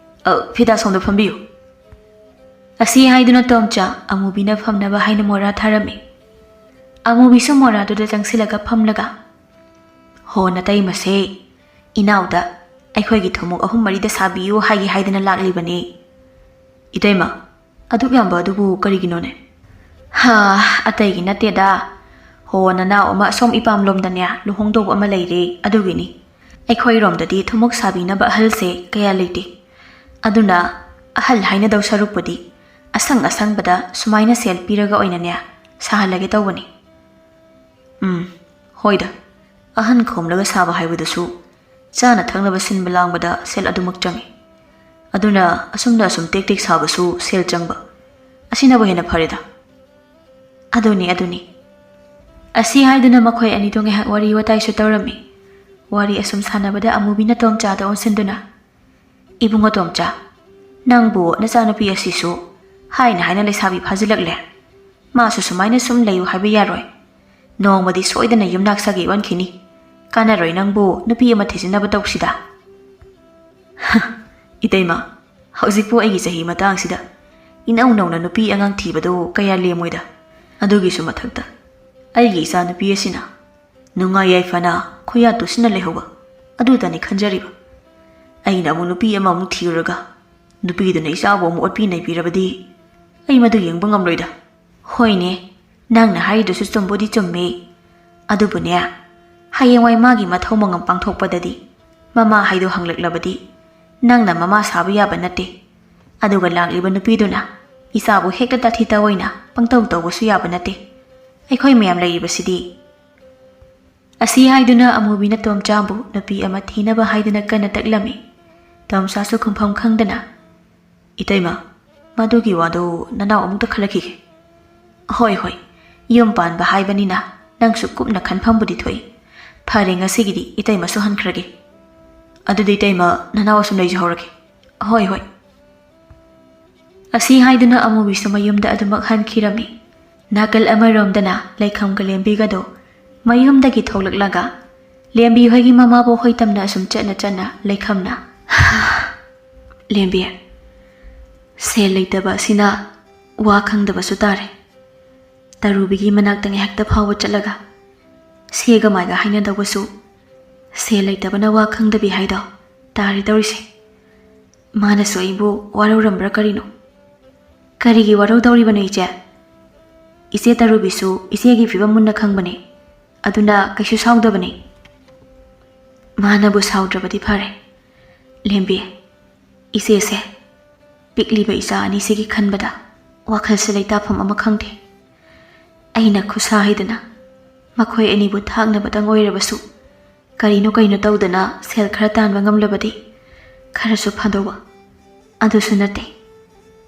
ꯑ, ꯐꯤꯗꯥ ꯁꯣꯝꯗ ꯐꯝꯕꯤꯌꯨ꯫" ꯑꯁꯤ ꯍꯥꯏꯗꯨꯅ ꯇꯣꯝꯆꯥ ꯑꯃꯨꯕꯤꯅ ꯐꯝꯅꯕ ꯍꯥꯏꯅ ꯃꯣꯔꯥ ꯊꯥꯔꯝꯃꯤ꯫ ꯑꯃꯨꯕꯤꯁꯨ ꯃꯣꯔꯥꯗꯨꯗ ꯆꯪꯁꯤꯜꯂꯒ ꯐꯝꯂꯒ, "ꯍꯣ, ꯅꯇꯩꯃꯁꯦ, ꯏꯅꯥꯎꯗ ꯑꯩꯈꯣꯏꯒꯤ ꯊꯨꯝꯃꯣꯛ ꯑꯍꯨꯝ ꯃꯔꯤꯗ ꯁꯥꯕꯤꯌꯨ ꯍꯥꯏꯒꯦ ꯍꯥꯏꯗꯅ ꯂꯥꯛꯂꯤꯕꯅꯤ꯫" "ꯏꯇꯩꯃ, ꯑꯗꯨꯛ ꯌꯥꯝꯕ ꯑꯗꯨꯕꯨ ꯀꯔꯤꯒꯤꯅꯣꯅꯦ?" "ꯍꯥ, ꯑꯇꯩꯒꯤ ꯅꯠꯇꯦꯗ꯫ ꯍꯣ, ꯅꯅꯥꯎ ꯑꯃ ꯑꯁꯣꯝ ꯏꯄꯥꯝꯂꯣꯝꯗꯅꯦ ꯂꯨꯍꯣꯡꯗꯧꯕ ꯑꯃ ꯂꯩꯔꯦ, ꯑꯗꯨꯒꯤꯅꯤ꯫ ꯑꯩꯈꯣꯏꯔꯣꯝꯗꯗꯤ ꯊꯨꯝꯃꯣꯛ ꯁꯥꯕꯤꯅꯕ ꯑꯍꯜꯁꯦ ꯀꯌꯥ ꯂꯩꯇꯦ꯫ ꯑꯗꯨꯅ ꯑꯍꯜ ꯍꯥꯏꯅꯗꯧ ꯁꯔꯨꯛꯄꯨꯗꯤ ꯑꯁꯪ ꯑꯁꯪꯕꯗ ꯁꯨꯃꯥꯏꯅ ꯁꯦꯜ ꯄꯤꯔꯒ ꯑꯣꯏꯅꯅꯦ ꯁꯥꯍꯜꯂꯒꯦ ꯇꯧꯕꯅꯤ꯫" "ꯎꯝ, ꯍꯣꯏꯗ, ꯑꯍꯟ ꯈꯣꯝꯂꯒ ꯁꯥꯕ ꯍꯥꯏꯕꯗꯨꯁꯨ ꯆꯥꯅ ꯊꯛꯅꯕ ꯁꯤꯟꯕ ꯂꯥꯡꯕꯗ ꯁꯦꯜ ꯑꯗꯨꯃꯛ ꯆꯪꯏ꯫ ꯑꯗꯨꯅ ꯑꯁꯨꯝꯅ ꯑꯁꯨꯝ ꯇꯦꯛ ꯇꯦꯛ ꯁꯥꯕꯁꯨ ꯁꯦꯜ ꯆꯪꯕ꯫ ꯑꯁꯤꯅꯕꯨ ꯍꯦꯟꯅ ꯐꯔꯦꯗ꯫" "ꯑꯗꯨꯅꯤ, ꯑꯗꯨꯅꯤ꯫" ꯑꯁꯤ ꯍꯥꯏꯗꯨꯅ ꯃꯈꯣꯏ ꯑꯅꯤꯗꯣ ꯉꯥꯏꯍꯥꯛ ꯋꯥꯔꯤ ꯋꯥꯇꯥꯏꯁꯨ ꯇꯧꯔꯝꯃꯤ꯫ ꯋꯥꯔꯤ ꯑꯁꯨꯝ ꯁꯥꯟꯅꯕꯗ ꯑꯃꯨꯕꯤꯅ ꯇꯣꯝꯆꯥꯗ ꯑꯣꯟꯁꯤꯟꯗꯨꯅ, "ꯏꯕꯨꯡꯉꯣ ꯇꯣꯝꯆꯥ, ꯅꯪꯕꯨ ꯅꯆꯥꯅꯨꯄꯤ ꯑꯁꯤꯁꯨ ꯍꯥꯏꯅ ꯍꯥꯏꯅ ꯂꯩꯁꯥꯕꯤ ꯐꯥꯖꯤꯜꯂꯛꯂꯦ꯫ ꯃꯥꯁꯨ ꯁꯨꯃꯥꯏꯅ ꯁꯨꯝ ꯂꯩꯌꯨ ꯍꯥꯏꯕ ꯌꯥꯔꯣꯏ꯫ ꯅꯣꯡꯃꯗꯤ ꯁꯣꯏꯗꯅ ꯌꯨꯝꯅꯥꯛ ꯁꯥꯒꯩ ꯑꯣꯟꯈꯤꯅꯤ꯫ ꯀꯥꯟꯅꯔꯣꯏ ꯅꯪꯕꯨ ꯅꯨꯄꯤ ꯑꯃ ꯊꯤꯖꯤꯟꯅꯕ ꯇꯧꯁꯤꯗ꯫" "ꯏꯇꯩꯃ, ꯍꯧꯖꯤꯛꯄꯨ ꯑꯩꯒꯤ ꯆꯍꯤ ꯃꯇꯥꯡꯁꯤꯗ ꯏꯅꯧ ꯅꯧꯅ ꯅꯨꯄꯤ ꯑꯉꯥꯡ ꯊꯤꯕꯗꯨ ꯀꯌꯥ ꯂꯦꯝꯃꯣꯏꯗ꯫ ꯑꯗꯨꯒꯤꯁꯨ ꯃꯊꯛꯇ ꯑꯩꯒꯤ ꯏꯆꯥ ꯅꯨꯄꯤ ꯑꯁꯤꯅ ꯅꯨꯡꯉꯥꯏ ꯌꯥꯏꯐꯅ ꯈꯨꯌꯥ ꯇꯨꯁꯤꯟꯅ ꯂꯩꯍꯧꯕ ꯑꯗꯨꯗꯅꯤ ꯈꯟꯖꯔꯤꯕ꯫ ꯑꯩꯅ ꯑꯃꯨꯛ ꯅꯨꯄꯤ ꯑꯃꯃꯨꯛ ꯊꯤꯔꯨꯔꯒ ꯅꯨꯄꯤꯗꯨꯅ ꯏꯆꯥꯕꯨ ꯑꯃꯨꯛ ꯑꯣꯠꯄꯤ ꯅꯩꯕꯤꯔꯕꯗꯤ ꯑꯩ ꯃꯗꯨ ꯌꯦꯡꯕ ꯉꯝꯂꯣꯏꯗ꯫" "ꯍꯣꯏꯅꯦ, ꯅꯪꯅ ꯍꯥꯏꯔꯤꯗꯨꯁꯨ ꯆꯨꯝꯕꯨꯗꯤ ꯆꯨꯝꯃꯦ꯫ ꯑꯗꯨꯕꯨꯅꯦ, ꯍꯌꯦꯡꯋꯥꯏ ꯃꯥꯒꯤ ꯃꯊꯧ ꯃꯉꯝ ꯄꯥꯡꯊꯣꯛꯄꯗꯗꯤ ꯃꯃꯥ ꯍꯥꯏꯗꯣ ꯍꯪꯂꯛꯂꯕꯗꯤ ꯅꯪꯅ ꯃꯃꯥ ꯁꯥꯕ ꯌꯥꯕ ꯅꯠꯇꯦ꯫ ꯑꯗꯨꯒ ꯂꯥꯛꯂꯤꯕ ꯅꯨꯄꯤꯗꯨꯅ ꯏꯆꯥꯕꯨ ꯍꯦꯛꯇ ꯇꯥꯊꯤ ꯇꯥꯑꯣꯏꯅ ꯄꯪꯇꯧ ꯇꯧꯕꯁꯨ ꯌꯥꯕ ꯅꯠꯇꯦ꯫ ꯑꯩꯈꯣꯏ ꯃꯌꯥꯝ ꯂꯩꯔꯤꯕꯁꯤꯗꯤ꯫" ꯑꯁꯤ ꯍꯥꯏꯗꯨꯅ ꯑꯃꯨꯕꯤꯅ ꯇꯣꯝꯆꯥꯕꯨ ꯅꯨꯄꯤ ꯑꯃ ꯊꯤꯅꯕ ꯍꯥꯏꯗꯨꯅ ꯀꯟꯅ ꯇꯛꯂꯝꯃꯤ꯫ ꯇꯣꯝꯆꯥꯁꯨ ꯈꯨꯝꯐꯝ ꯈꯪꯗꯅ, "ꯏꯇꯩꯃ, ꯃꯗꯨꯒꯤ ꯋꯥꯗꯨ ꯅꯅꯥꯎ ꯑꯃꯨꯛꯇ ꯈꯜꯂꯛꯈꯤꯒꯦ꯫" "ꯍꯣꯏ, ꯍꯣꯏ, ꯌꯨꯝ ꯄꯥꯟꯕ ꯍꯥꯏꯕꯅꯤꯅ ꯅꯪꯁꯨ ꯀꯨꯞꯅ ꯈꯟꯐꯝꯕꯨꯗꯤ ꯊꯣꯛꯏ꯫ ꯐꯔꯦ, ꯉꯁꯤꯒꯤꯗꯤ ꯏꯇꯩꯃꯁꯨ ꯍꯟꯈ꯭ꯔꯒꯦ꯫" "ꯑꯗꯨꯗꯤ ꯏꯇꯩꯃ, ꯅꯅꯥꯎ ꯑꯁꯨꯝ ꯂꯩꯖꯍꯧꯔꯒꯦ꯫" "ꯍꯣꯏ, ꯍꯣꯏ꯫" ꯑꯁꯤ ꯍꯥꯏꯗꯨꯅ ꯑꯃꯨꯕꯤꯁꯨ ꯃꯌꯨꯝꯗ ꯑꯗꯨꯃꯛ ꯍꯟꯈꯤꯔꯝꯃꯤ꯫ ꯅꯥꯀꯜ ꯑꯃꯔꯣꯝꯗꯅ ꯂꯩꯈꯝꯒ ꯂꯦꯝꯕꯤꯒꯗꯣ ꯃꯌꯨꯝꯗꯒꯤ ꯊꯣꯛꯂꯛꯂꯒ ꯂꯦꯝꯕꯤ ꯍꯣꯏꯒꯤ ꯃꯃꯥꯕꯣꯛ ꯍꯣꯏ ꯇꯝꯅ ꯑꯁꯨꯝ ꯆꯠꯅ ꯆꯠꯅ ꯂꯩꯈꯝꯅ, "ꯂꯦꯝꯕꯤ, ꯁꯦꯜ ꯂꯩꯇꯕ ꯑꯁꯤꯅ ꯋꯥ ꯈꯪꯗꯕꯁꯨ ꯇꯥꯔꯦ꯫ ꯇꯔꯨꯕꯤꯒꯤ ꯃꯅꯥꯛꯇ ꯉꯥꯏꯍꯥꯛꯇ ꯐꯥꯎꯕ ꯆꯠꯂꯒ ꯁꯦꯒ ꯃꯥꯏꯒ ꯍꯥꯏꯅꯗꯧꯕꯁꯨ ꯁꯦꯜ ꯂꯩꯇꯕꯅ ꯋꯥ ꯈꯪꯗꯕꯤ ꯍꯥꯏꯗꯣ ꯇꯥꯔꯦ ꯇꯧꯔꯤꯁꯦ꯫ ꯃꯥꯅꯁꯨ ꯑꯩꯕꯨ ꯋꯥꯔꯧꯔꯝꯕ꯭ꯔꯥ ꯀꯔꯤꯅꯣ?" "ꯀꯔꯤꯒꯤ ꯋꯥꯔꯧꯗꯧꯔꯤꯕꯅꯣ ꯏꯆꯦ? ꯏꯆꯦ ꯇꯔꯨꯕꯤꯁꯨ ꯏꯆꯦꯒꯤ ꯐꯤꯕꯝ ꯃꯨꯟꯅ ꯈꯪꯕꯅꯤ꯫ ꯑꯗꯨꯅ ꯀꯩꯁꯨ ꯁꯥꯎꯗꯕꯅꯤ꯫" "ꯃꯥꯅꯕꯨ ꯁꯥꯎꯗ꯭ꯔꯕꯗꯤ ꯐꯔꯦ꯫ ꯂꯦꯝꯕꯤ, ꯏꯆꯦꯁꯦ ꯄꯤꯛꯂꯤꯕ ꯏꯆꯥ ꯑꯅꯤꯁꯤꯒꯤ ꯈꯟꯕꯗ ꯋꯥꯈꯜꯁꯦ ꯂꯩꯇꯥꯐꯝ ꯑꯃ ꯈꯪꯗꯦ꯫ ꯑꯩꯅ ꯈꯨꯠꯁꯥ ꯍꯩꯗꯅ ꯃꯈꯣꯏ ꯑꯅꯤꯕꯨ ꯊꯥꯛꯅꯕꯗꯪ ꯑꯣꯏꯔꯕꯁꯨ ꯀꯔꯤꯅꯣ ꯀꯩꯅꯣ ꯇꯧꯗꯅ ꯁꯦꯜ ꯈꯔ ꯇꯥꯟꯕ ꯉꯝꯂꯕꯗꯤ ꯈꯔꯁꯨ ꯐꯗꯧꯕ꯫ ꯑꯗꯨꯁꯨ ꯅꯠꯇꯦ꯫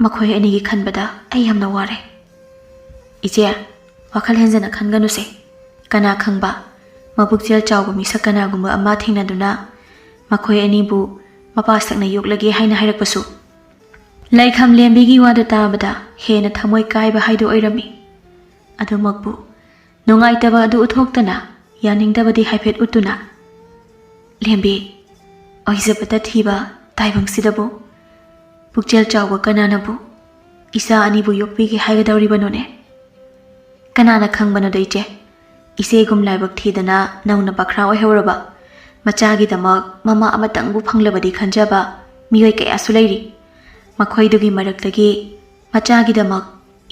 ꯃꯈꯣꯏ ꯑꯅꯤꯒꯤ ꯈꯟꯕꯗ ꯑꯩ ꯌꯥꯝꯅ ꯋꯥꯔꯦ꯫" "ꯏꯆꯦ, ꯋꯥꯈꯜ ꯍꯦꯟꯖꯅ ꯈꯟꯒꯅꯨꯁꯦ꯫ ꯀꯅꯥ ꯈꯪꯕ, ꯃꯄꯨꯛꯆꯦꯜ ꯆꯥꯎꯕ ꯃꯤꯁꯛ ꯀꯅꯥꯒꯨꯝꯕ ꯑꯃ ꯊꯦꯡꯅꯗꯨꯅ ꯃꯈꯣꯏ ꯑꯅꯤꯕꯨ ꯃꯄꯥ ꯁꯛꯅ ꯌꯣꯛꯂꯒꯦ ꯍꯥꯏꯅ ꯍꯥꯏꯔꯛꯄꯁꯨ꯫" ꯂꯩꯈꯝ ꯂꯦꯝꯕꯤꯒꯤ ꯋꯥꯗꯨ ꯇꯥꯕꯗ ꯍꯦꯟꯅ ꯊꯃꯣꯏ ꯀꯥꯏꯕ ꯍꯥꯏꯗꯨ ꯑꯣꯏꯔꯝꯃꯤ꯫ ꯑꯗꯨꯃꯛꯄꯨ ꯅꯨꯡꯉꯥꯏꯇꯕ ꯑꯗꯨ ꯎꯠꯊꯣꯛꯇꯅ, ꯌꯥꯅꯤꯡꯗꯕꯗꯤ ꯍꯥꯏꯐꯦꯠ ꯎꯠꯇꯨꯅ, "ꯂꯦꯝꯕꯤ, ꯑꯣꯏꯖꯕꯇ ꯊꯤꯕ ꯇꯥꯏꯕꯪꯁꯤꯗꯕꯨ ꯄꯨꯛꯆꯦꯜ ꯆꯥꯎꯕ ꯀꯅꯥꯅꯕꯨ ꯏꯆꯥ ꯑꯅꯤꯕꯨ ꯌꯣꯛꯄꯤꯒꯦ ꯍꯥꯏꯒꯗꯧꯔꯤꯕꯅꯣꯅꯦ? ꯀꯅꯥꯅ ꯈꯪꯕꯅꯣꯗ ꯏꯆꯦ, ꯏꯆꯦꯒꯨꯝ ꯂꯥꯏꯕꯛ ꯊꯤꯗꯅ ꯅꯧꯅ ꯄꯥꯈ꯭ꯔꯥ ꯑꯣꯏꯍꯧꯔꯕ ꯃꯆꯥꯒꯤꯗꯃꯛ ꯃꯃꯥ ꯑꯃꯇꯪꯕꯨ ꯐꯪꯂꯕꯗꯤ ꯈꯟꯖꯕ ꯃꯤꯑꯣꯏ ꯀꯌꯥꯁꯨ ꯂꯩꯔꯤ꯫ ꯃꯈꯣꯏꯗꯨꯒꯤ ꯃꯔꯛꯇꯒꯤ ꯃꯆꯥꯒꯤꯗꯃꯛ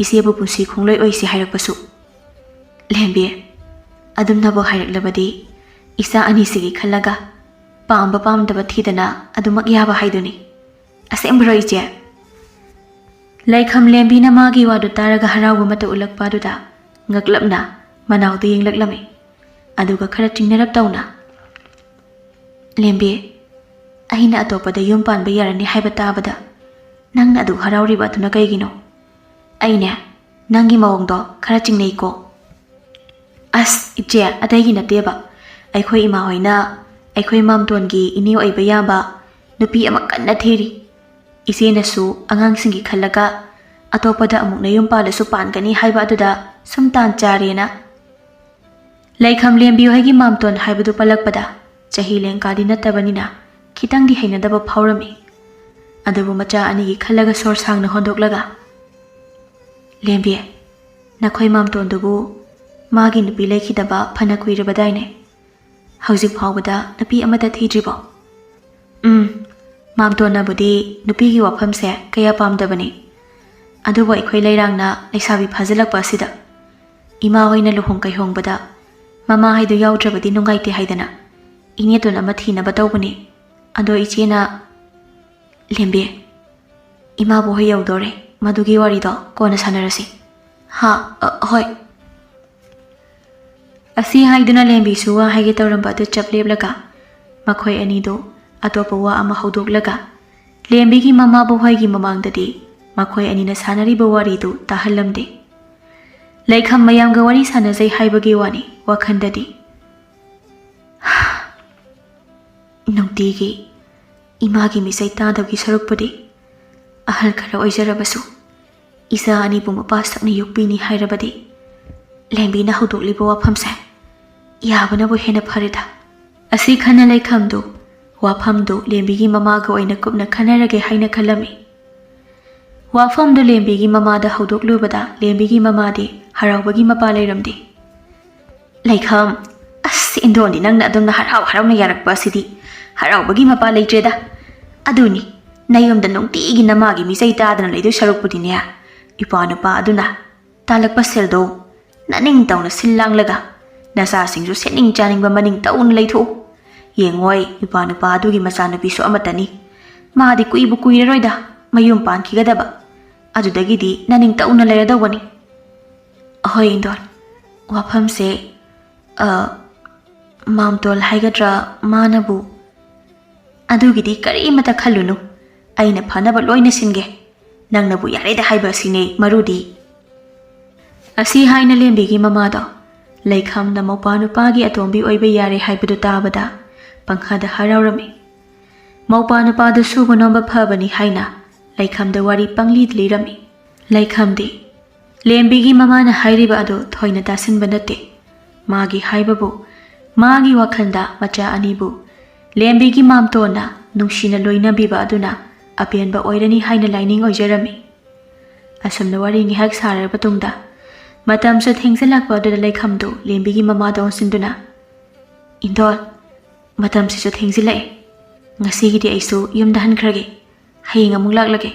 ꯏꯆꯦꯕꯨ ꯄꯨꯟꯁꯤ ꯈꯣꯡꯂꯣꯏ ꯑꯣꯏꯁꯤ ꯍꯥꯏꯔꯛꯄꯁꯨ꯫" "ꯂꯦꯝꯕꯤ, ꯑꯗꯨꯝꯅꯕꯨ ꯍꯥꯏꯔꯛꯂꯕꯗꯤ ꯏꯆꯥ ꯑꯅꯤꯁꯤꯒꯤ ꯈꯜꯂꯒ ꯄꯥꯝꯕ ꯄꯥꯝꯗꯕ ꯊꯤꯗꯅ ꯑꯗꯨꯃꯛ ꯌꯥꯕ ꯍꯥꯏꯗꯨꯅꯤ꯫ ꯑꯁꯦꯡꯕꯔꯣ ꯏꯆꯦ?" ꯂꯩꯈꯝ ꯂꯦꯝꯕꯤꯅ ꯃꯥꯒꯤ ꯋꯥꯗꯨ ꯇꯥꯔꯒ ꯍꯔꯥꯎꯕ ꯃꯇꯧ ꯎꯠꯂꯛꯄ ꯑꯗꯨꯗ ꯉꯛꯂꯞꯅ ꯃꯅꯥꯎꯗꯨ ꯌꯦꯡꯂꯛꯂꯝꯃꯤ꯫ ꯑꯗꯨꯒ ꯈꯔ ꯆꯤꯡꯅꯔꯞ ꯇꯧꯅ, "ꯂꯦꯝꯕꯤ, ꯑꯩꯅ ꯑꯇꯣꯞꯄꯗ ꯌꯨꯝ ꯄꯥꯟꯕ ꯌꯥꯔꯅꯤ ꯍꯥꯏꯕ ꯇꯥꯕꯗ ꯅꯪꯅ ꯑꯗꯨ ꯍꯔꯥꯎꯔꯤꯕ ꯑꯗꯨꯅ ꯀꯩꯒꯤꯅꯣ? ꯑꯩꯅꯦ, ꯅꯪꯒꯤ ꯃꯑꯣꯡꯗꯣ ꯈꯔ ꯆꯤꯡꯅꯩꯀꯣ꯫" "ꯑꯁ ꯏꯆꯦ, ꯑꯇꯩꯒꯤ ꯅꯠꯇꯦꯕ꯫ ꯑꯩꯈꯣꯏ ꯏꯃꯥ ꯍꯣꯏꯅ ꯑꯩꯈꯣꯏ ꯃꯥꯝꯇꯣꯟꯒꯤ ꯏꯅꯦ ꯑꯣꯏꯕ ꯌꯥꯕ ꯅꯨꯄꯤ ꯑꯃ ꯀꯟꯅ ꯊꯤꯔꯤ꯫ ꯏꯆꯦꯅꯁꯨ ꯑꯉꯥꯡꯁꯤꯡꯒꯤ ꯈꯜꯂꯒ ꯑꯇꯣꯞꯄꯗ ꯑꯃꯨꯛ ꯅꯌꯨꯝ ꯄꯥꯜꯂꯁꯨ ꯄꯥꯟꯒꯅꯤ ꯍꯥꯏꯕ ꯑꯗꯨꯗ ꯁꯨꯝ ꯇꯥꯟ ꯆꯥꯔꯦꯅ꯫ ꯂꯩꯈꯝ ꯂꯦꯝꯕꯤ ꯍꯣꯏꯒꯤ ꯃꯥꯝꯇꯣꯟ ꯍꯥꯏꯕꯗꯨ ꯄꯜꯂꯛꯄꯗ ꯆꯍꯤ ꯂꯦꯡꯀꯥꯗꯤ ꯅꯠꯇꯕꯅꯤꯅ ꯈꯤꯇꯪꯗꯤ ꯍꯩꯅꯗꯕ ꯐꯥꯎꯔꯝꯃꯤ꯫ ꯑꯗꯨꯕꯨ ꯃꯆꯥ ꯑꯅꯤꯒꯤ ꯈꯜꯂꯒ ꯁꯣꯔ ꯁꯥꯡꯅ ꯍꯣꯟꯗꯣꯛꯂꯒ, "ꯂꯦꯝꯕꯤ, ꯅꯈꯣꯏ ꯃꯥꯝꯇꯣꯟꯗꯨꯕꯨ ꯃꯥꯒꯤ ꯅꯨꯄꯤ ꯂꯩꯈꯤꯗꯕ ꯐꯅ ꯀꯨꯏꯔꯕꯗꯥꯏꯅꯦ? ꯍꯧꯖꯤꯛ ꯐꯥꯎꯕꯗ ꯅꯨꯄꯤ ꯑꯃꯠꯇ ꯊꯤꯗ꯭ꯔꯤꯕꯣ?" "ꯎꯝ, ꯃꯥꯝꯇꯣꯟꯅꯕꯨꯗꯤ ꯅꯨꯄꯤꯒꯤ ꯋꯥꯐꯝꯁꯦ ꯀꯌꯥ ꯄꯥꯝꯗꯕꯅꯤ꯫ ꯑꯗꯨꯕꯨ ꯑꯩꯈꯣꯏ ꯂꯩꯔꯥꯡꯅ ꯂꯩꯁꯥꯕꯤ ꯐꯥꯖꯤꯜꯂꯛꯄ ꯑꯁꯤꯗ ꯏꯃꯥ ꯍꯣꯏꯅ ꯂꯨꯍꯣꯡ ꯀꯩꯍꯣꯡꯕꯗ ꯃꯃꯥ ꯍꯥꯏꯗꯨ ꯌꯥꯎꯗ꯭ꯔꯕꯗꯤ ꯅꯨꯡꯉꯥꯏꯇꯦ ꯍꯥꯏꯗꯅ ꯏꯅꯦꯇꯣꯟ ꯑꯃ ꯊꯤꯅꯕ ꯇꯧꯕꯅꯤ꯫ ꯑꯗꯣ ꯏꯆꯦꯅ"꯫ "ꯂꯦꯝꯕꯤ, ꯏꯃꯥꯕꯨ ꯍꯣꯏ ꯌꯧꯗꯣꯔꯦ, ꯃꯗꯨꯒꯤ ꯋꯥꯔꯤꯗꯣ ꯀꯣꯟꯅ ꯁꯥꯟꯅꯔꯁꯤ"꯫ "ꯍꯥ? ꯑ, ꯍꯣꯏ"꯫ ꯑꯁꯤ ꯍꯥꯏꯗꯨꯅ ꯂꯦꯝꯕꯤꯁꯨ ꯋꯥ ꯍꯥꯏꯒꯦ ꯇꯧꯔꯝꯕ ꯑꯗꯨ ꯆꯞ ꯂꯦꯞꯂꯒ ꯃꯈꯣꯏ ꯑꯅꯤꯗꯨ ꯑꯇꯣꯞꯄ ꯋꯥ ꯑꯃ ꯍꯧꯗꯣꯛꯂꯒ ꯂꯦꯝꯕꯤꯒꯤ ꯃꯃꯥꯕꯨ ꯍꯣꯏꯒꯤ ꯃꯃꯥꯡꯗꯗꯤ ꯃꯈꯣꯏ ꯑꯅꯤꯅ ꯁꯥꯟꯅꯔꯤꯕ ꯋꯥꯔꯤꯗꯨ ꯇꯥꯍꯜꯂꯝꯗꯦ꯫ ꯂꯩꯈꯝ ꯃꯌꯥꯝꯒ ꯋꯥꯔꯤ ꯁꯥꯟꯅꯖꯩ ꯍꯥꯏꯕꯒꯤ ꯋꯥꯅꯤ, ꯋꯥꯈꯜꯗꯗꯤ, "ꯅꯨꯡꯇꯤꯒꯤ ꯏꯃꯥꯒꯤ ꯃꯤꯆꯩ ꯇꯥꯗꯕꯒꯤ ꯁꯔꯨꯛꯄꯨꯗꯤ ꯑꯍꯜ ꯈꯔ ꯑꯣꯏꯖꯔꯕꯁꯨ ꯏꯆꯥ ꯑꯅꯤꯕꯨ ꯃꯄꯥ ꯁꯛꯅ ꯌꯣꯛꯄꯤꯅꯤ ꯍꯥꯏꯔꯕꯗꯤ ꯂꯦꯝꯕꯤꯅ ꯍꯧꯗꯣꯛꯂꯤꯕ ꯋꯥꯐꯝꯁꯦ ꯌꯥꯕꯅꯕꯨ ꯍꯦꯟꯅ ꯐꯔꯦꯗ"꯫ ꯑꯁꯤ ꯈꯟꯅ ꯂꯩꯈꯝꯗꯨ ꯋꯥꯐꯝꯗꯨ ꯂꯦꯝꯕꯤꯒꯤ ꯃꯃꯥꯒ ꯑꯣꯏꯅ ꯀꯨꯞꯅ ꯈꯟꯅꯔꯒꯦ ꯍꯥꯏꯅ ꯈꯜꯂꯝꯃꯤ꯫ ꯋꯥꯐꯝꯗꯨ ꯂꯦꯝꯕꯤꯒꯤ ꯃꯃꯥꯗ ꯍꯧꯗꯣꯛꯂꯨꯕꯗ ꯂꯦꯝꯕꯤꯒꯤ ꯃꯃꯥꯗꯤ ꯍꯔꯥꯎꯕꯒꯤ ꯃꯄꯥ ꯂꯩꯔꯝꯗꯦ꯫ "ꯂꯩꯈꯝ, ꯑꯁ, ꯏꯟꯗꯣꯟꯗꯤ ꯅꯪꯅ ꯑꯗꯨꯝꯅ ꯍꯔꯥꯎ ꯍꯔꯥꯎꯅ ꯌꯥꯔꯛꯄ ꯑꯁꯤꯗꯤ ꯍꯔꯥꯎꯕꯒꯤ ꯃꯄꯥ ꯂꯩꯇ꯭ꯔꯦꯗ꯫ ꯑꯗꯨꯅꯤ, ꯅꯌꯨꯝꯗ ꯅꯨꯡꯇꯤꯒꯤ ꯅꯃꯥꯒꯤ ꯃꯤꯆꯩ ꯇꯥꯗꯅ ꯂꯩꯗꯣꯏ ꯁꯔꯨꯛꯄꯨꯗꯤꯅꯦ, ꯏꯄ꯭ꯋꯥ ꯅꯨꯄꯥ ꯑꯗꯨꯅ ꯇꯥꯜꯂꯛꯄ ꯁꯦꯜꯗꯣ ꯅꯅꯤꯡ ꯇꯧꯅ ꯁꯤꯜ ꯂꯥꯡꯂꯒ ꯅꯆꯥꯁꯤꯡꯁꯨ ꯁꯦꯠꯅꯤꯡ ꯆꯥꯅꯤꯡꯕ ꯃꯅꯤꯡ ꯇꯧꯅ ꯂꯩꯊꯣꯛꯎ꯫ ꯌꯦꯡꯉꯣꯏ, ꯏꯄ꯭ꯋꯥ ꯅꯨꯄꯥ ꯑꯗꯨꯒꯤ ꯃꯆꯥꯅꯨꯄꯤꯁꯨ ꯑꯃꯠꯇꯅꯤ꯫ ꯃꯥꯗꯤ ꯀꯨꯏꯕꯨ ꯀꯨꯏꯔꯔꯣꯏꯗ ꯃꯌꯨꯝ ꯄꯥꯟꯈꯤꯒꯗꯕ꯫ ꯑꯗꯨꯗꯒꯤꯗꯤ ꯅꯅꯤꯡ ꯇꯧꯅ ꯂꯩꯔꯗꯧꯕꯅꯤ"꯫ "ꯑꯍꯣꯏ ꯏꯟꯗꯣꯟ, ꯋꯥꯐꯝꯁꯦ, ꯑ, ꯃꯥꯝꯇꯣꯜ ꯍꯥꯏꯒꯗ꯭ꯔꯥ, ꯃꯥꯅꯕꯨ"꯫ "ꯑꯗꯨꯒꯤꯗꯤ ꯀꯔꯤꯃꯇ ꯈꯜꯂꯨꯅꯨ, ꯑꯩꯅ ꯐꯅꯕ ꯂꯣꯏꯅ ꯁꯤꯟꯒꯦ꯫ ꯅꯪꯅꯕꯨ ꯌꯥꯔꯦꯗ ꯍꯥꯏꯕ ꯑꯁꯤꯅꯦ ꯃꯔꯨꯗꯤ"꯫ ꯑꯁꯤ ꯍꯥꯏꯅ ꯂꯦꯝꯕꯤꯒꯤ ꯃꯃꯥꯗꯣ ꯂꯩꯈꯝꯅ ꯃꯧꯄ꯭ꯋꯥ ꯅꯨꯄꯥꯒꯤ ꯑꯇꯣꯝꯕꯤ ꯑꯣꯏꯕ ꯌꯥꯔꯦ ꯍꯥꯏꯕꯗꯨ ꯇꯥꯕꯗ ꯄꯪꯈꯥꯗ ꯍꯔꯥꯎꯔꯝꯃꯤ꯫ ꯃꯧꯄꯥ ꯅꯨꯄꯥꯗꯨ ꯁꯨꯕ ꯅꯣꯝꯕ ꯐꯕꯅꯤ ꯍꯥꯏꯅ ꯂꯩꯈꯝꯗ ꯋꯥꯔꯤ ꯄꯪꯂꯤꯗ ꯂꯤꯔꯝꯃꯤ꯫ ꯂꯩꯈꯝꯗꯤ ꯂꯦꯝꯕꯤꯒꯤ ꯃꯃꯥꯅ ꯍꯥꯏꯔꯤꯕ ꯑꯗꯨ ꯊꯣꯏꯅ ꯇꯥꯁꯤꯟꯕ ꯅꯠꯇꯦ꯫ ꯃꯥꯒꯤ ꯍꯥꯏꯕꯕꯨ, ꯃꯥꯒꯤ ꯋꯥꯈꯜꯗ ꯃꯆꯥ ꯑꯅꯤꯕꯨ ꯂꯦꯝꯕꯤꯒꯤ ꯃꯥꯝꯇꯣꯟꯅ ꯅꯨꯡꯁꯤꯅ ꯂꯣꯏꯅꯕꯤꯕ ꯑꯗꯨꯅ ꯑꯄꯦꯟꯕ ꯑꯣꯏꯔꯅꯤ ꯍꯥꯏꯅ ꯂꯥꯏꯅꯤꯡ ꯑꯣꯏꯖꯔꯝꯃꯤ꯫ ꯑꯁꯨꯝꯅ ꯋꯥꯔꯤ ꯉꯥꯏꯍꯥꯛ ꯁꯥꯔꯕ ꯇꯨꯡꯗ, ꯃꯇꯝꯁꯨ ꯊꯦꯡꯖꯤꯜꯂꯛꯄ ꯑꯗꯨꯗ ꯂꯩꯈꯝꯗꯨ ꯂꯦꯝꯕꯤꯒꯤ ꯃꯃꯥꯗ ꯑꯣꯟꯁꯤꯟꯗꯨꯅ, "ꯏꯟꯗꯣꯜ, ꯃꯇꯝꯁꯤꯁꯨ ꯊꯦꯡꯖꯤꯜꯂꯛꯑꯦ꯫ ꯉꯁꯤꯒꯤꯗꯤ ꯑꯩꯁꯨ ꯌꯨꯝꯗ ꯍꯟꯈ꯭ꯔꯒꯦ꯫ ꯍꯌꯦꯡ ꯑꯃꯨꯛ ꯂꯥꯛꯂꯒꯦ꯫"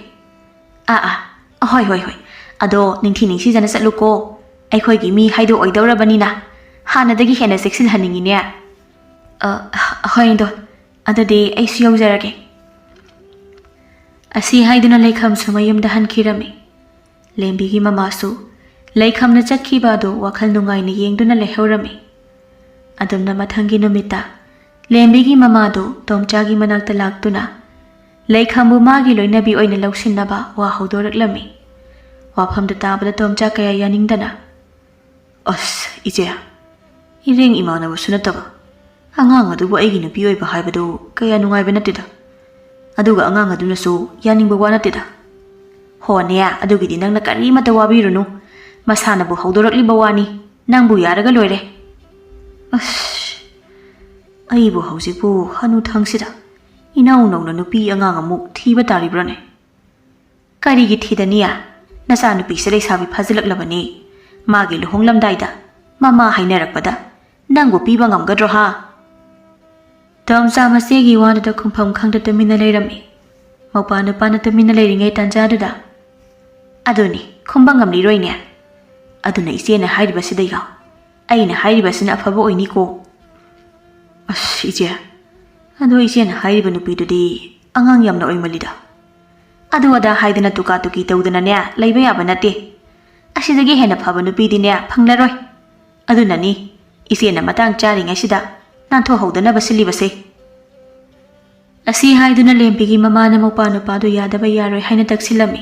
"ꯑꯥ, ꯑꯥ, ꯑꯍꯣꯏ, ꯍꯣꯏ, ꯍꯣꯏ꯫ ꯑꯗꯣ ꯅꯤꯡꯊꯤ ꯅꯤꯡꯁꯤꯖꯅ ꯆꯠꯂꯨꯀꯣ꯫ ꯑꯩꯈꯣꯏꯒꯤ ꯃꯤ ꯍꯥꯏꯗꯣ ꯑꯣꯏꯗꯧꯔꯕꯅꯤꯅ ꯍꯥꯟꯅꯗꯒꯤ ꯍꯦꯟꯅ ꯆꯦꯛꯁꯤꯜꯍꯟꯅꯤꯡꯉꯤꯅꯦ꯫" "ꯑ, ꯍꯣꯏ, ꯏꯟꯗꯣꯜ꯫ ꯑꯗꯨꯗꯤ ꯑꯩꯁꯨ ꯌꯧꯖꯔꯒꯦ꯫" ꯑꯁꯤ ꯍꯥꯏꯗꯨꯅ ꯂꯩꯈꯝꯁꯨ ꯃꯌꯨꯝꯗ ꯍꯟꯈꯤꯔꯝꯃꯤ꯫ ꯂꯦꯝꯕꯤꯒꯤ ꯃꯃꯥꯁꯨ ꯂꯩꯈꯝꯅ ꯆꯠꯈꯤꯕ ꯑꯗꯨ ꯋꯥꯈꯜ ꯅꯨꯡꯉꯥꯏꯅ ꯌꯦꯡꯗꯨꯅ ꯂꯩꯍꯧꯔꯝꯃꯤ꯫ ꯑꯗꯨꯝꯅ ꯃꯊꯪꯒꯤ ꯅꯨꯃꯤꯠꯇ ꯂꯦꯝꯕꯤꯒꯤ ꯃꯃꯥꯗꯨ ꯇꯣꯝꯆꯥꯒꯤ ꯃꯅꯥꯛꯇ ꯂꯥꯛꯇꯨꯅ ꯂꯩꯈꯝꯕꯨ ꯃꯥꯒꯤ ꯂꯣꯏꯅꯕꯤ ꯑꯣꯏꯅ ꯂꯧꯁꯤꯟꯅꯕ ꯋꯥ ꯍꯧꯗꯣꯔꯛꯂꯝꯃꯤ꯫ ꯋꯥꯐꯝꯗꯨ ꯇꯥꯕꯗ ꯇꯣꯝꯆꯥ ꯀꯌꯥ ꯌꯥꯅꯤꯡꯗꯅ, "ꯑꯁ, ꯏꯆꯦ, ꯏꯔꯦꯡ ꯏꯃꯥꯟꯅꯕꯁꯨ ꯅꯠꯇꯕ ꯑꯉꯥꯡ ꯑꯗꯨꯕꯨ ꯑꯩꯒꯤ ꯅꯨꯄꯤ ꯑꯣꯏꯕ ꯍꯥꯏꯕꯗꯨ ꯀꯌꯥ ꯅꯨꯡꯉꯥꯏꯕ ꯅꯠꯇꯦꯗ꯫ ꯑꯗꯨꯒ ꯑꯉꯥꯡ ꯑꯗꯨꯅꯁꯨ ꯌꯥꯅꯤꯡꯕ ꯋꯥ ꯅꯠꯇꯦꯗ꯫" "ꯍꯣꯅꯦ, ꯑꯗꯨꯒꯤꯗꯤ ꯅꯪꯅ ꯀꯔꯤꯃꯠꯇ ꯋꯥꯕꯤꯔꯨꯅꯨ꯫ ꯃꯁꯥꯅꯕꯨ ꯍꯧꯗꯣꯔꯛꯂꯤꯕ ꯋꯥꯅꯤ꯫ ꯅꯪꯕꯨ ꯌꯥꯔꯒ ꯂꯣꯏꯔꯦ꯫" "ꯑꯁ, ꯑꯩꯕꯨ ꯍꯧꯖꯤꯛꯄꯨ ꯍꯅꯨꯊꯪꯁꯤꯗ ꯏꯅꯧ ꯅꯧꯅ ꯅꯨꯄꯤ ꯑꯉꯥꯡ ꯑꯃꯨꯛ ꯊꯤꯕ ꯇꯥꯔꯤꯕ꯭ꯔꯥꯅꯦ?" "ꯀꯔꯤꯒꯤ ꯊꯤꯗꯅꯤ? ꯅꯆꯥꯅꯨꯄꯤꯁꯦ ꯂꯩꯁꯥꯕꯤ ꯐꯥꯖꯤꯜꯂꯛꯂꯕꯅꯤ꯫ ꯃꯥꯒꯤ ꯂꯨꯍꯣꯡꯂꯝꯗꯥꯏꯗ ꯃꯃꯥ ꯍꯥꯏꯅꯔꯛꯄꯗ ꯅꯪꯕꯨ ꯄꯤꯕ ꯉꯝꯒꯗ꯭ꯔꯣ, ꯍꯥ?" ꯇꯣꯝꯆꯥ ꯃꯆꯦꯒꯤ ꯋꯥꯗꯨꯗ ꯈꯨꯝꯐꯝ ꯈꯪꯗ ꯇꯨꯃꯤꯟꯅ ꯂꯩꯔꯝꯃꯤ꯫ ꯃꯧꯄꯥ ꯅꯨꯄꯥꯅ ꯇꯨꯃꯤꯟꯅ ꯂꯩꯔꯤꯉꯩ ꯇꯥꯟꯖꯥꯗꯨꯗ, "ꯑꯗꯨꯅꯤ, ꯈꯨꯝꯕ ꯉꯝꯂꯤꯔꯣꯏꯅꯦ꯫ ꯑꯗꯨꯅ ꯏꯆꯦꯅ ꯍꯥꯏꯔꯤꯕꯁꯤꯗ ꯌꯥꯎ꯫ ꯑꯩꯅ ꯍꯥꯏꯔꯤꯕꯁꯤꯅ ꯑꯐꯕ ꯑꯣꯏꯅꯤꯀꯣ꯫" "ꯑꯁ, ꯏꯆꯦ, ꯑꯗꯣ ꯏꯆꯦꯅ ꯍꯥꯏꯔꯤꯕ ꯅꯨꯄꯤꯗꯨꯗꯤ ꯑꯉꯥꯡ ꯌꯥꯝꯅ ꯑꯣꯏꯃꯜꯂꯤꯗ꯫ ꯑꯗꯨ ꯑꯗꯥ ꯍꯥꯏꯗꯅ ꯇꯨꯀꯥ ꯇꯨꯀꯤ ꯇꯧꯗꯅꯅꯦ ꯂꯩꯕ ꯌꯥꯕ ꯅꯠꯇꯦ꯫ ꯑꯁꯤꯗꯒꯤ ꯍꯦꯟꯅ ꯐꯕ ꯅꯨꯄꯤꯗꯤꯅꯦ ꯐꯪꯂꯔꯣꯏ꯫ ꯑꯗꯨꯅꯅꯤ ꯏꯆꯦꯅ ꯃꯇꯥꯡ ꯆꯥꯔꯤꯉꯩꯁꯤꯗ ꯅꯥꯟꯊꯣꯛꯍꯧꯗꯅꯕ ꯁꯤꯜꯂꯤꯕꯁꯦ꯫" ꯑꯁꯤ ꯍꯥꯏꯗꯨꯅ ꯂꯦꯝꯕꯤꯒꯤ ꯃꯃꯥꯅ ꯃꯧꯄꯥ ꯅꯨꯄꯥꯗꯨ ꯌꯥꯗꯕ ꯌꯥꯔꯣꯏ ꯍꯥꯏꯅ ꯇꯛꯁꯤꯜꯂꯝꯃꯤ꯫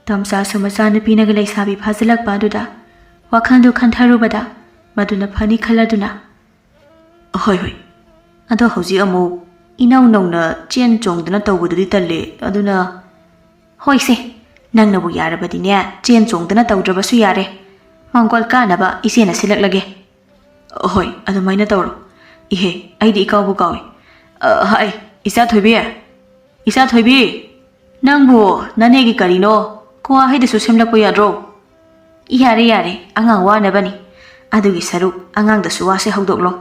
ꯇꯣꯝꯆꯥꯁꯨ ꯃꯆꯥꯅꯨꯄꯤꯅꯒ ꯂꯩꯁꯥꯕꯤ ꯐꯥꯖꯤꯜꯂꯛꯄ ꯑꯗꯨꯗ ꯋꯥꯈꯜꯗꯨ ꯈꯟꯊꯔꯨꯕꯗ ꯃꯗꯨꯅ ꯐꯅꯤ ꯈꯜꯂꯗꯨꯅ, "ꯍꯣꯏ, ꯍꯣꯏ, ꯑꯗꯣ ꯍꯧꯖꯤꯛ ꯑꯃꯨꯛ ꯏꯅꯧ ꯅꯧꯅ ꯆꯦꯟ ꯆꯣꯡꯗꯅ ꯇꯧꯕꯗꯨꯗꯤ ꯇꯜꯂꯦ꯫ ꯑꯗꯨꯅ, ꯍꯣꯏꯁꯦ, ꯅꯪꯅꯕꯨ ꯌꯥꯔꯕꯗꯤꯅꯦ, ꯆꯦꯟ ꯆꯣꯡꯗꯅ ꯇꯧꯗ꯭ꯔꯕꯁꯨ ꯌꯥꯔꯦ꯫ ꯃꯥꯡꯒꯣꯜ ꯀꯥꯅꯕ ꯏꯆꯦꯅ ꯁꯤꯜꯂꯛꯂꯒꯦ꯫ ꯍꯣꯏ, ꯑꯗꯨꯃꯥꯏꯅ ꯇꯧꯔꯣ꯫ ꯏꯍꯦ, ꯑꯩꯗꯤ ꯏꯀꯥꯎꯕꯨ ꯀꯥꯎꯏ꯫ ꯑ, ꯍꯥꯏ, ꯏꯆꯥ ꯊꯣꯏꯕꯤ! ꯏꯆꯥ ꯊꯣꯏꯕꯤ! ꯅꯪꯕꯨ ꯅꯅꯦꯒꯤ ꯀꯔꯤꯅꯣ? ꯀ꯭ꯋꯥ ꯍꯩꯗꯁꯨ ꯁꯦꯝꯂꯛꯄ ꯌꯥꯗ꯭ꯔꯣ? ꯌꯥꯔꯦ, ꯌꯥꯔꯦ, ꯑꯉꯥꯡ ꯋꯥꯅꯕꯅꯤ꯫ ꯑꯗꯨꯒꯤ ꯁꯔꯨꯛ ꯑꯉꯥꯡꯗꯁꯨ ꯋꯥꯁꯦ ꯍꯧꯗꯣꯛꯂꯣ꯫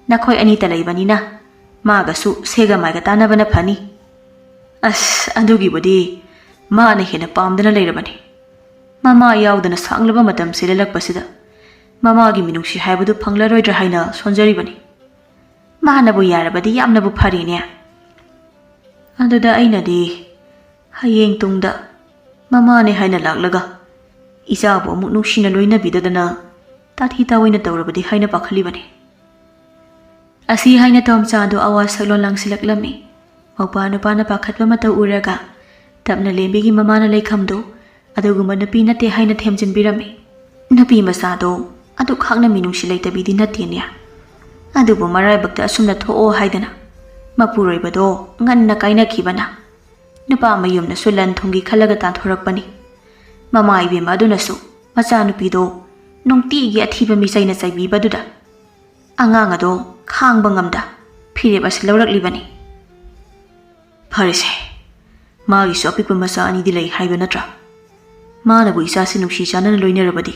ꯅꯈꯣꯏ ꯑꯅꯤꯇ ꯂꯩꯕꯅꯤꯅ ꯃꯥꯒꯁꯨ ꯁꯦꯒ ꯃꯥꯏꯒ ꯇꯥꯟꯅꯕꯅ ꯐꯅꯤ꯫ ꯑꯁ, ꯑꯗꯨꯒꯤꯕꯨꯗꯤ ꯃꯥꯅ ꯍꯦꯟꯅ ꯄꯥꯝꯗꯅ ꯂꯩꯔꯕꯅꯤ꯫ ꯃꯃꯥ ꯌꯥꯎꯗꯅ ꯁꯥꯡꯂꯕ ꯃꯇꯝꯁꯦ ꯂꯦꯜꯂꯛꯄꯁꯤꯗ ꯃꯃꯥꯒꯤ ꯃꯤꯅꯨꯡꯁꯤ ꯍꯥꯏꯕꯗꯨ ꯐꯪꯂꯔꯣꯏꯗ꯭ꯔꯥ ꯍꯥꯏꯅ ꯁꯣꯟꯖꯔꯤꯕꯅꯤ꯫ ꯃꯥꯅꯕꯨ ꯌꯥꯔꯕꯗꯤ ꯌꯥꯝꯅꯕꯨ ꯐꯔꯦꯅꯦ꯫ ꯑꯗꯨꯗ ꯑꯩꯅꯗꯤ, ꯍꯌꯦꯡ ꯇꯨꯡꯗ ꯃꯃꯥꯅꯦ ꯍꯥꯏꯅ ꯂꯥꯛꯂꯒ ꯏꯆꯥꯕꯨ ꯑꯃꯨꯛ ꯅꯨꯡꯁꯤꯅ ꯂꯣꯏꯅꯕꯤꯗꯗꯅ ꯇꯥꯊꯤ ꯇꯥꯑꯣꯏꯅ ꯇꯧꯔꯕꯗꯤ ꯍꯥꯏꯅ ꯄꯥꯈꯠꯂꯤꯕꯅꯤ꯫ ꯑꯁꯤ ꯍꯥꯏꯅ ꯇꯣꯝꯆꯥꯗꯨ ꯑꯋꯥ ꯁꯛꯂꯣꯟ ꯂꯥꯡꯁꯤꯜꯂꯛꯂꯝꯃꯤ꯫ ꯃꯧꯄꯥ ꯅꯨꯄꯥꯅ ꯄꯥꯈꯠꯄ ꯃꯇꯧ ꯎꯔꯒ ꯇꯞꯅ ꯂꯦꯝꯕꯤꯒꯤ ꯃꯃꯥꯅ ꯂꯩꯈꯝꯗꯨ ꯑꯗꯨꯒꯨꯝꯕ ꯅꯨꯄꯤ ꯅꯠꯇꯦ ꯍꯥꯏꯅ ꯊꯦꯝꯖꯤꯟꯕꯤꯔꯝꯃꯤ꯫ ꯅꯨꯄꯤ ꯃꯆꯥꯗꯣ ꯑꯗꯨꯛ ꯍꯥꯛꯅ ꯃꯤꯅꯨꯡꯁꯤ ꯂꯩꯇꯕꯤꯗꯤ ꯅꯠꯇꯦꯅꯦ꯫ ꯑꯗꯨꯕꯨ ꯃꯔꯥꯏꯕꯛꯇ ꯑꯁꯨꯝꯅ ꯊꯣꯛꯑꯣ ꯍꯥꯏꯗꯅ ꯃꯄꯨꯔꯣꯏꯕꯗꯣ ꯉꯟꯅ ꯀꯥꯏꯅꯈꯤꯕꯅ ꯅꯨꯄꯥ ꯃꯌꯨꯝꯅꯁꯨ ꯂꯟ ꯊꯨꯝꯒꯤ ꯈꯜꯂꯒ ꯇꯥꯟꯊꯣꯔꯛꯄꯅꯤ꯫ ꯃꯃꯥ ꯏꯕꯦꯝꯃ ꯑꯗꯨꯅꯁꯨ ꯃꯆꯥꯅꯨꯄꯤꯗꯣ ꯅꯨꯡꯇꯤꯒꯤ ꯑꯊꯤꯕ ꯃꯤꯆꯩꯅ ꯆꯩꯕꯤꯕꯗꯨꯗ ꯑꯉꯥꯡ ꯑꯗꯣ ꯈꯥꯡꯕ ꯉꯝꯗ ꯐꯤꯔꯦꯞ ꯑꯁꯤ ꯂꯧꯔꯛꯂꯤꯕꯅꯤ꯫ ꯐꯔꯦꯁꯦ, ꯃꯥꯒꯤꯁꯨ ꯑꯄꯤꯛꯄ ꯃꯆꯥ ꯑꯅꯤꯗꯤ ꯂꯩ ꯍꯥꯏꯕ ꯅꯠꯇ꯭ꯔꯥ? ꯃꯥꯅꯕꯨ ꯏꯆꯥꯁꯤ ꯅꯨꯡꯁꯤ ꯆꯥꯟꯅꯅ ꯂꯣꯏꯅꯔꯕꯗꯤ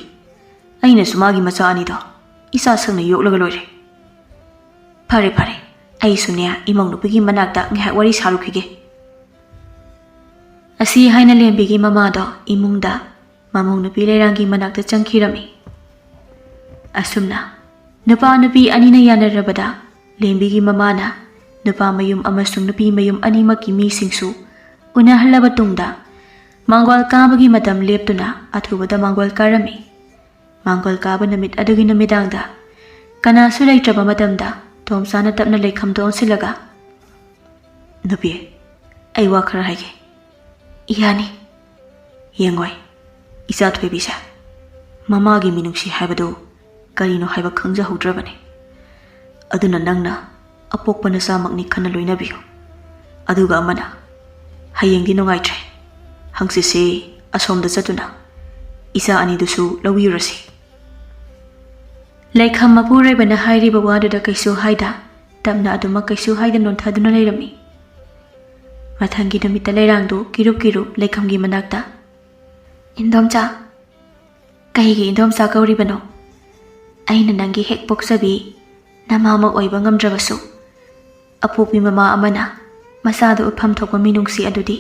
ꯑꯩꯅꯁꯨ ꯃꯥꯒꯤ ꯃꯆꯥ ꯑꯅꯤꯗꯣ ꯏꯆꯥ ꯁꯛꯅ ꯌꯣꯛꯂꯒ ꯂꯣꯏꯔꯦ꯫ ꯐꯔꯦ, ꯐꯔꯦ, ꯑꯩꯁꯨꯅꯦ ꯏꯃꯧ ꯅꯨꯄꯤꯒꯤ ꯃꯅꯥꯛꯇ ꯉꯥꯏꯍꯥꯛ ꯋꯥꯔꯤ ꯁꯥꯔꯨꯈꯤꯒꯦ꯫ ꯑꯁꯤ ꯍꯥꯏꯅ ꯂꯦꯝꯕꯤꯒꯤ ꯃꯃꯥꯗꯣ ꯏꯃꯨꯡꯗ ꯃꯃꯧ ꯅꯨꯄꯤ ꯂꯩꯔꯥꯡꯒꯤ ꯃꯅꯥꯛꯇ ꯆꯪꯈꯤꯔꯝꯃꯤ꯫ ꯑꯁꯨꯝꯅ ꯅꯨꯄꯥ ꯅꯨꯄꯤ ꯑꯅꯤꯅ ꯌꯥꯅꯔꯕꯗ ꯂꯦꯝꯕꯤꯒꯤ ꯃꯃꯥꯅ ꯅꯨꯄꯥ ꯃꯌꯨꯝ ꯑꯃꯁꯨꯡ ꯅꯨꯄꯤ ꯃꯌꯨꯝ ꯑꯅꯤꯃꯛꯀꯤ ꯃꯤꯁꯤꯡꯁꯨ ꯎꯅꯍꯜꯂꯕ ꯇꯨꯡꯗ ꯃꯥꯡꯒꯣꯜ ꯀꯥꯕꯒꯤ ꯃꯇꯝ ꯂꯦꯞꯇꯨꯅ ꯑꯊꯨꯕꯗ ꯃꯥꯡꯒꯣꯜ ꯀꯥꯔꯝꯃꯤ꯫ ꯃꯥꯡꯒꯣꯜ ꯀꯥꯕ ꯅꯨꯃꯤꯠ ꯑꯗꯨꯒꯤ ꯅꯨꯃꯤꯗꯥꯡꯗ ꯀꯅꯥꯁꯨ ꯂꯩꯇ꯭ꯔꯕ ꯃꯇꯝꯗ ꯇꯣꯝꯆꯥꯅ ꯇꯞꯅ ꯂꯩꯈꯝꯗ ꯑꯣꯟꯁꯤꯜꯂꯒ, "ꯅꯨꯄꯤ, ꯑꯩ ꯋꯥ ꯈꯔ ꯍꯥꯏꯒꯦ꯫" "ꯌꯥꯅꯤ꯫" "ꯌꯦꯡꯉꯣꯏ, ꯏꯆꯥ ꯊꯣꯏꯕꯤꯁꯦ ꯃꯃꯥꯒꯤ ꯃꯤꯅꯨꯡꯁꯤ ꯍꯥꯏꯕꯗꯨ ꯀꯔꯤꯅꯣ ꯍꯥꯏꯕ ꯈꯪꯖꯍꯧꯗ꯭ꯔꯕꯅꯤ꯫ ꯑꯗꯨꯅ ꯅꯪꯅ ꯑꯄꯣꯛꯄ ꯅꯆꯥꯃꯛꯅꯤ ꯈꯟꯅ ꯂꯣꯏꯅꯕꯤꯌꯨ꯫ ꯑꯗꯨꯒ ꯑꯃꯅ, "ꯍꯌꯦꯡꯗꯤ ꯅꯨꯡꯉꯥꯏꯇ꯭ꯔꯦ, ꯍꯪꯆꯤꯠꯁꯤ ꯑꯁꯣꯝꯗ ꯆꯠꯇꯨꯅ ꯏꯆꯥ ꯑꯅꯤꯗꯨꯁꯨ ꯂꯧꯕꯤꯔꯨꯔꯁꯤ"꯫ ꯂꯩꯈꯝ ꯃꯄꯨꯔꯣꯏꯕꯅ ꯍꯥꯏꯔꯤꯕ ꯋꯥꯗꯨꯗ ꯀꯩꯁꯨ ꯍꯥꯏꯗ, ꯇꯞꯅ ꯑꯗꯨꯃꯛ ꯀꯩꯁꯨ ꯍꯥꯏꯗ ꯅꯣꯟꯊꯗꯨꯅ ꯂꯩꯔꯝꯃꯤ꯫ ꯃꯊꯪꯒꯤ ꯅꯨꯃꯤꯠꯇ ꯂꯩꯔꯥꯡꯗꯨ ꯀꯤꯔꯨꯞ ꯀꯤꯔꯨꯞ ꯂꯩꯈꯝꯒꯤ ꯃꯅꯥꯛꯇ, "ꯏꯟꯗꯣꯝꯆꯥ"꯫ "ꯀꯩꯒꯤ ꯏꯟꯗꯣꯝꯆꯥ ꯀꯧꯔꯤꯕꯅꯣ? ꯑꯩꯅ ꯅꯪꯒꯤ ꯍꯦꯛ ꯄꯣꯛꯆꯕꯤ ꯅꯃꯥꯃꯛ ꯑꯣꯏꯕ ꯉꯝꯗ꯭ꯔꯕꯁꯨ, ꯑꯄꯣꯛꯄꯤ ꯃꯃꯥ ꯑꯃꯅ ꯃꯆꯥꯗ ꯎꯠꯐꯝ ꯊꯣꯛꯄ ꯃꯤꯅꯨꯡꯁꯤ ꯑꯗꯨꯗꯤ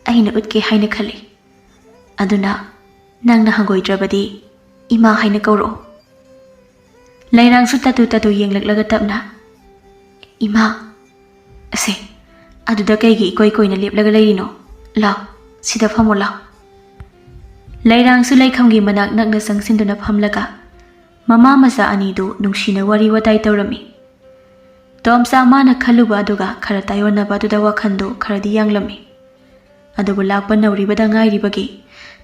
ꯑꯩꯅ ꯎꯠꯀꯦ ꯍꯥꯏꯅ ꯈꯜꯂꯤ꯫ ꯑꯗꯨꯅ ꯅꯪꯅ ꯍꯪꯒꯣꯏꯗ꯭ꯔꯕꯗꯤ ꯏꯃꯥ ꯍꯥꯏꯅ ꯀꯧꯔꯛꯑꯣ"꯫ ꯂꯩꯔꯥꯡꯁꯨ ꯇꯥꯇꯨ ꯇꯥꯇꯨ ꯌꯦꯡꯂꯛꯂꯒ ꯇꯞꯅ, "ꯏꯃꯥ"꯫ "ꯑꯁꯦ, ꯑꯗꯨꯗ ꯀꯩꯒꯤ ꯏꯀꯣꯏ ꯀꯣꯏꯅ ꯂꯦꯞꯂꯒ ꯂꯩꯔꯤꯅꯣ? ꯂꯥꯎ, ꯁꯤꯗ ꯐꯝꯃꯣ ꯂꯥꯎ"꯫ ꯂꯩꯔꯥꯡꯁꯨ ꯂꯩꯈꯝꯒꯤ ꯃꯅꯥꯛ ꯅꯛꯅ ꯆꯪꯁꯤꯟꯗꯨꯅ ꯐꯝꯂꯒ ꯃꯃꯥ ꯃꯆꯥ ꯑꯅꯤꯗꯨ ꯅꯨꯡꯁꯤꯅ ꯋꯥꯔꯤ ꯋꯥꯇꯥꯏ ꯇꯧꯔꯝꯃꯤ꯫ ꯇꯣꯝꯆꯥ ꯃꯥꯅ ꯈꯜꯂꯨꯕ ꯑꯗꯨꯒ ꯈꯔ ꯇꯥꯏꯑꯣꯟꯅꯕ ꯑꯗꯨꯗ ꯋꯥꯈꯜꯗꯨ ꯈꯔꯗꯤ ꯌꯥꯡꯂꯝꯃꯤ꯫ ꯑꯗꯨꯕꯨ ꯂꯥꯛꯄ ꯅꯧꯔꯤꯕꯗ ꯉꯥꯏꯔꯤꯕꯒꯤ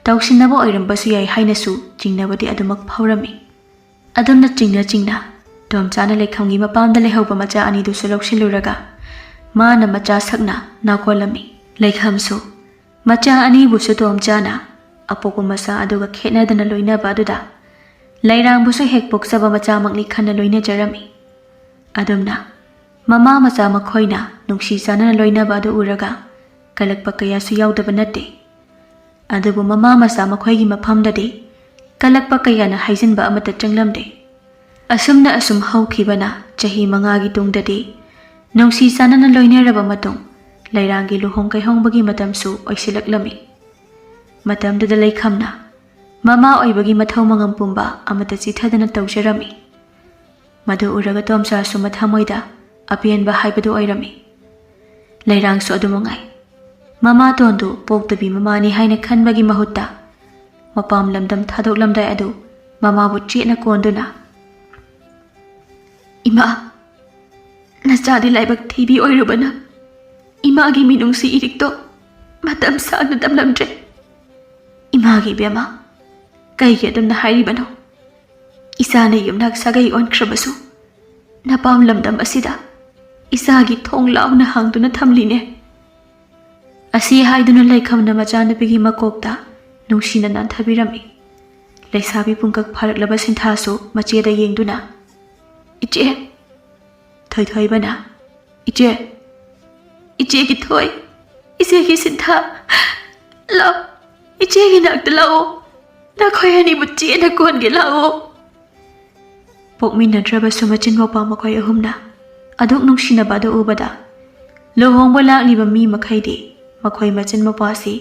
ꯇꯧꯁꯤꯟꯅꯕ ꯑꯣꯏꯔꯝꯕꯁꯨ ꯌꯥꯏ ꯍꯥꯏꯅꯁꯨ ꯆꯤꯡꯅꯕꯗꯤ ꯑꯗꯨꯃꯛ ꯐꯥꯎꯔꯝꯃꯤ꯫ ꯑꯗꯨꯝꯅ ꯆꯤꯡꯅ ꯆꯤꯡꯅ ꯇꯣꯝꯆꯥꯅ ꯂꯩꯈꯝꯒꯤ ꯃꯄꯥꯝꯗ ꯂꯩꯍꯧꯕ ꯃꯆꯥ ꯑꯅꯤꯗꯨꯁꯨ ꯂꯧꯁꯤꯜꯂꯨꯔꯒ ꯃꯥꯅ ꯃꯆꯥ ꯁꯛꯅ ꯅꯥꯀꯣꯜꯂꯝꯃꯤ꯫ ꯂꯩꯈꯝꯁꯨ ꯃꯆꯥ ꯑꯅꯤꯕꯨꯁꯨ ꯇꯣꯝꯆꯥꯅ ꯑꯄꯣꯛꯄ ꯃꯆꯥ ꯑꯗꯨꯒ ꯈꯦꯠꯅꯗꯅ ꯂꯣꯏꯅꯕ ꯑꯗꯨꯗ ꯂꯩꯔꯥꯡꯕꯨꯁꯨ ꯍꯦꯛ ꯄꯣꯛꯆꯕ ꯃꯆꯥꯃꯛꯅꯤ ꯈꯟꯅ ꯂꯣꯏꯅꯖꯔꯝꯃꯤ꯫ ꯑꯗꯨꯝꯅ ꯃꯃꯥ ꯃꯆꯥ ꯃꯈꯣꯏꯅ ꯅꯨꯡꯁꯤ ꯆꯥꯟꯅꯅ ꯂꯣꯏꯅꯕ ꯑꯗꯨ ꯎꯔꯒ ꯀꯂꯛꯄ ꯀꯌꯥꯁꯨ ꯌꯥꯎꯗꯕ ꯅꯠꯇꯦ꯫ ꯑꯗꯨꯕꯨ ꯃꯃꯥ ꯃꯆꯥ ꯃꯈꯣꯏꯒꯤ ꯃꯐꯝꯗꯗꯤ ꯀꯂꯛꯄ ꯀꯌꯥꯅ ꯍꯥꯏꯖꯤꯟꯕ ꯑꯃꯠꯇ ꯆꯪꯂꯝꯗꯦ꯫ ꯑꯁꯨꯝꯅ ꯑꯁꯨꯝ ꯍꯧꯈꯤꯕꯅ ꯆꯍꯤ ꯃꯉꯥꯒꯤ ꯇꯨꯡꯗꯗꯤ ꯅꯨꯡꯁꯤ ꯆꯥꯟꯅꯅ ꯂꯣꯏꯅꯔꯕ ꯃꯇꯨꯡ ꯂꯩꯔꯥꯡꯒꯤ ꯂꯨꯍꯣꯡ ꯀꯩꯍꯣꯡꯕꯒꯤ ꯃꯇꯝꯁꯨ ꯑꯣꯏꯁꯤꯜꯂꯛꯂꯝꯃꯤ꯫ ꯃꯇꯝꯗꯨꯗ ꯂꯩꯈꯝꯅ ꯃꯃꯥ ꯑꯣꯏꯕꯒꯤ ꯃꯊꯧ ꯃꯉꯝ ꯄꯨꯝꯕ ꯑꯃꯠꯇ ꯆꯤꯊꯗꯅ ꯇꯧꯖꯔꯝꯃꯤ꯫ ꯃꯗꯨ ꯎꯔꯒ ꯇꯣꯝꯆꯥꯁꯨ ꯃꯊꯃꯣꯏꯗ ꯑꯄꯦꯟꯕ ꯍꯥꯏꯕꯗꯨ ꯑꯣꯏꯔꯝꯃꯤ꯫ ꯂꯩꯔꯥꯡꯁꯨ ꯑꯗꯨ ꯃꯉꯥꯏ꯫ ꯃꯃꯥꯇꯣꯟꯗꯨ ꯄꯣꯛꯇꯕꯤ ꯃꯃꯥꯅꯤ ꯍꯥꯏꯅ ꯈꯟꯕꯒꯤ ꯃꯍꯨꯠꯇ ꯃꯄꯥꯝ ꯂꯝꯗꯝ ꯊꯥꯗꯣꯛꯂꯝꯗꯥꯏ ꯑꯗꯨ ꯃꯃꯥꯕꯨ ꯆꯦꯠꯅ ꯀꯣꯟꯗꯨꯅ, "ꯏꯃꯥ, ꯅꯆꯥꯗꯤ ꯂꯥꯏꯕꯛ ꯊꯤꯕꯤ ꯑꯣꯏꯔꯨꯕꯅ ꯏꯃꯥꯒꯤ ꯃꯤꯅꯨꯡꯁꯤ ꯏꯔꯤꯛꯇꯣ ꯃꯇꯝ ꯁꯥꯡꯅ ꯇꯝꯂꯝꯗ꯭ꯔꯦ꯫ ꯏꯃꯥꯒꯤ ꯏꯕꯦꯝꯃ, ꯀꯩꯒꯤ ꯑꯗꯨꯝꯅ ꯍꯥꯏꯔꯤꯕꯅꯣ? ꯏꯆꯥꯅ ꯌꯨꯝꯅꯥꯛ ꯁꯥꯒꯩ ꯑꯣꯟꯈ꯭ꯔꯕꯁꯨ ꯅꯄꯥꯝ ꯂꯝꯗꯝ ꯑꯁꯤꯗ ꯏꯆꯥꯒꯤ ꯊꯣꯡ ꯂꯥꯎꯅ ꯍꯥꯡꯗꯨꯅ ꯊꯝꯂꯤꯅꯦ꯫ ꯑꯁꯤ ꯍꯥꯏꯗꯨꯅ ꯂꯩꯈꯝꯅ ꯃꯆꯥꯅꯨꯄꯤꯒꯤ ꯃꯀꯣꯛꯇ ꯅꯨꯡꯁꯤꯅ ꯅꯥꯟꯊꯕꯤꯔꯝꯃꯤ꯫ ꯂꯩꯁꯥꯕꯤ ꯄꯨꯡꯀꯛ ꯐꯥꯔꯛꯂꯕ ꯁꯤꯟꯊꯥꯁꯨ ꯃꯆꯦꯗ ꯌꯦꯡꯗꯨꯅ, "ꯏꯆꯦ!" ꯊꯣꯏꯊꯣꯏꯕꯅ, "ꯏꯆꯦ! ꯏꯆꯦꯒꯤ ꯊꯣꯏ! ꯏꯆꯦꯒꯤ ꯁꯤꯟꯊꯥ! ꯂꯥꯛ, ꯏꯆꯦꯒꯤ ꯅꯥꯛꯇ ꯂꯥꯛꯑꯣ꯫ ꯅꯈꯣꯏ ꯑꯅꯤꯕꯨ ꯆꯦꯅ ꯀꯣꯟꯒꯦ, ꯂꯥꯛꯑꯣ꯫" ꯄꯣꯛꯃꯤꯟꯅꯗ꯭ꯔꯕꯁꯨ ꯃꯆꯤꯟ ꯃꯧꯄ꯭ꯋꯥ ꯃꯈꯣꯏ ꯑꯍꯨꯝꯅ ꯑꯗꯨꯛ ꯅꯨꯡꯁꯤꯅꯕ ꯑꯗꯨ ꯎꯕꯗ, ꯂꯨꯍꯣꯡꯕ ꯂꯥꯛꯂꯤꯕ ꯃꯤ ꯃꯈꯩꯗꯤ ꯃꯈꯣꯏ ꯃꯆꯤꯟ ꯃꯧꯄ꯭ꯋꯥꯁꯤ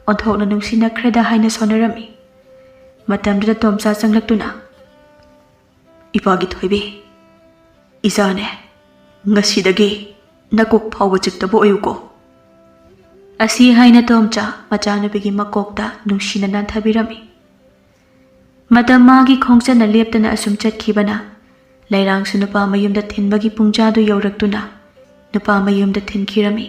ꯑꯣꯟꯊꯣꯛꯅ ꯅꯨꯡꯁꯤꯅꯈ꯭ꯔꯦꯗ ꯍꯥꯏꯅ ꯁꯣꯟꯅꯔꯝꯃꯤ꯫ ꯃꯇꯝꯗꯨꯗ ꯇꯣꯝꯆꯥ ꯆꯪꯂꯛꯇꯨꯅ, "ꯏꯄꯥꯒꯤ ꯊꯣꯏꯕꯤ, ꯏꯆꯥꯅꯦ, ꯉꯁꯤꯗꯒꯤ ꯅꯀꯣꯛ ꯐꯥꯎꯕ ꯆꯤꯛꯇꯕ ꯑꯣꯏꯌꯨꯀꯣ꯫" ꯑꯁꯤ ꯍꯥꯏꯅ ꯇꯣꯝꯆꯥ ꯃꯆꯥꯅꯨꯄꯤꯒꯤ ꯃꯀꯣꯛꯇ ꯅꯨꯡꯁꯤꯅ ꯅꯥꯟꯊꯕꯤꯔꯝꯃꯤ꯫ ꯃꯇꯝ ꯃꯥꯒꯤ ꯈꯣꯡꯆꯠꯅ ꯂꯦꯞꯇꯅ ꯑꯁꯨꯝ ꯆꯠꯈꯤꯕꯅ, ꯂꯩꯔꯥꯡꯁꯨ ꯅꯨꯄꯥ ꯃꯌꯨꯝꯗ ꯊꯤꯟꯕꯒꯤ ꯄꯨꯡꯖꯥꯗꯨ ꯌꯧꯔꯛꯇꯨꯅ ꯅꯨꯄꯥ ꯃꯌꯨꯝꯗ ꯊꯤꯟꯈꯤꯔꯝꯃꯤ꯫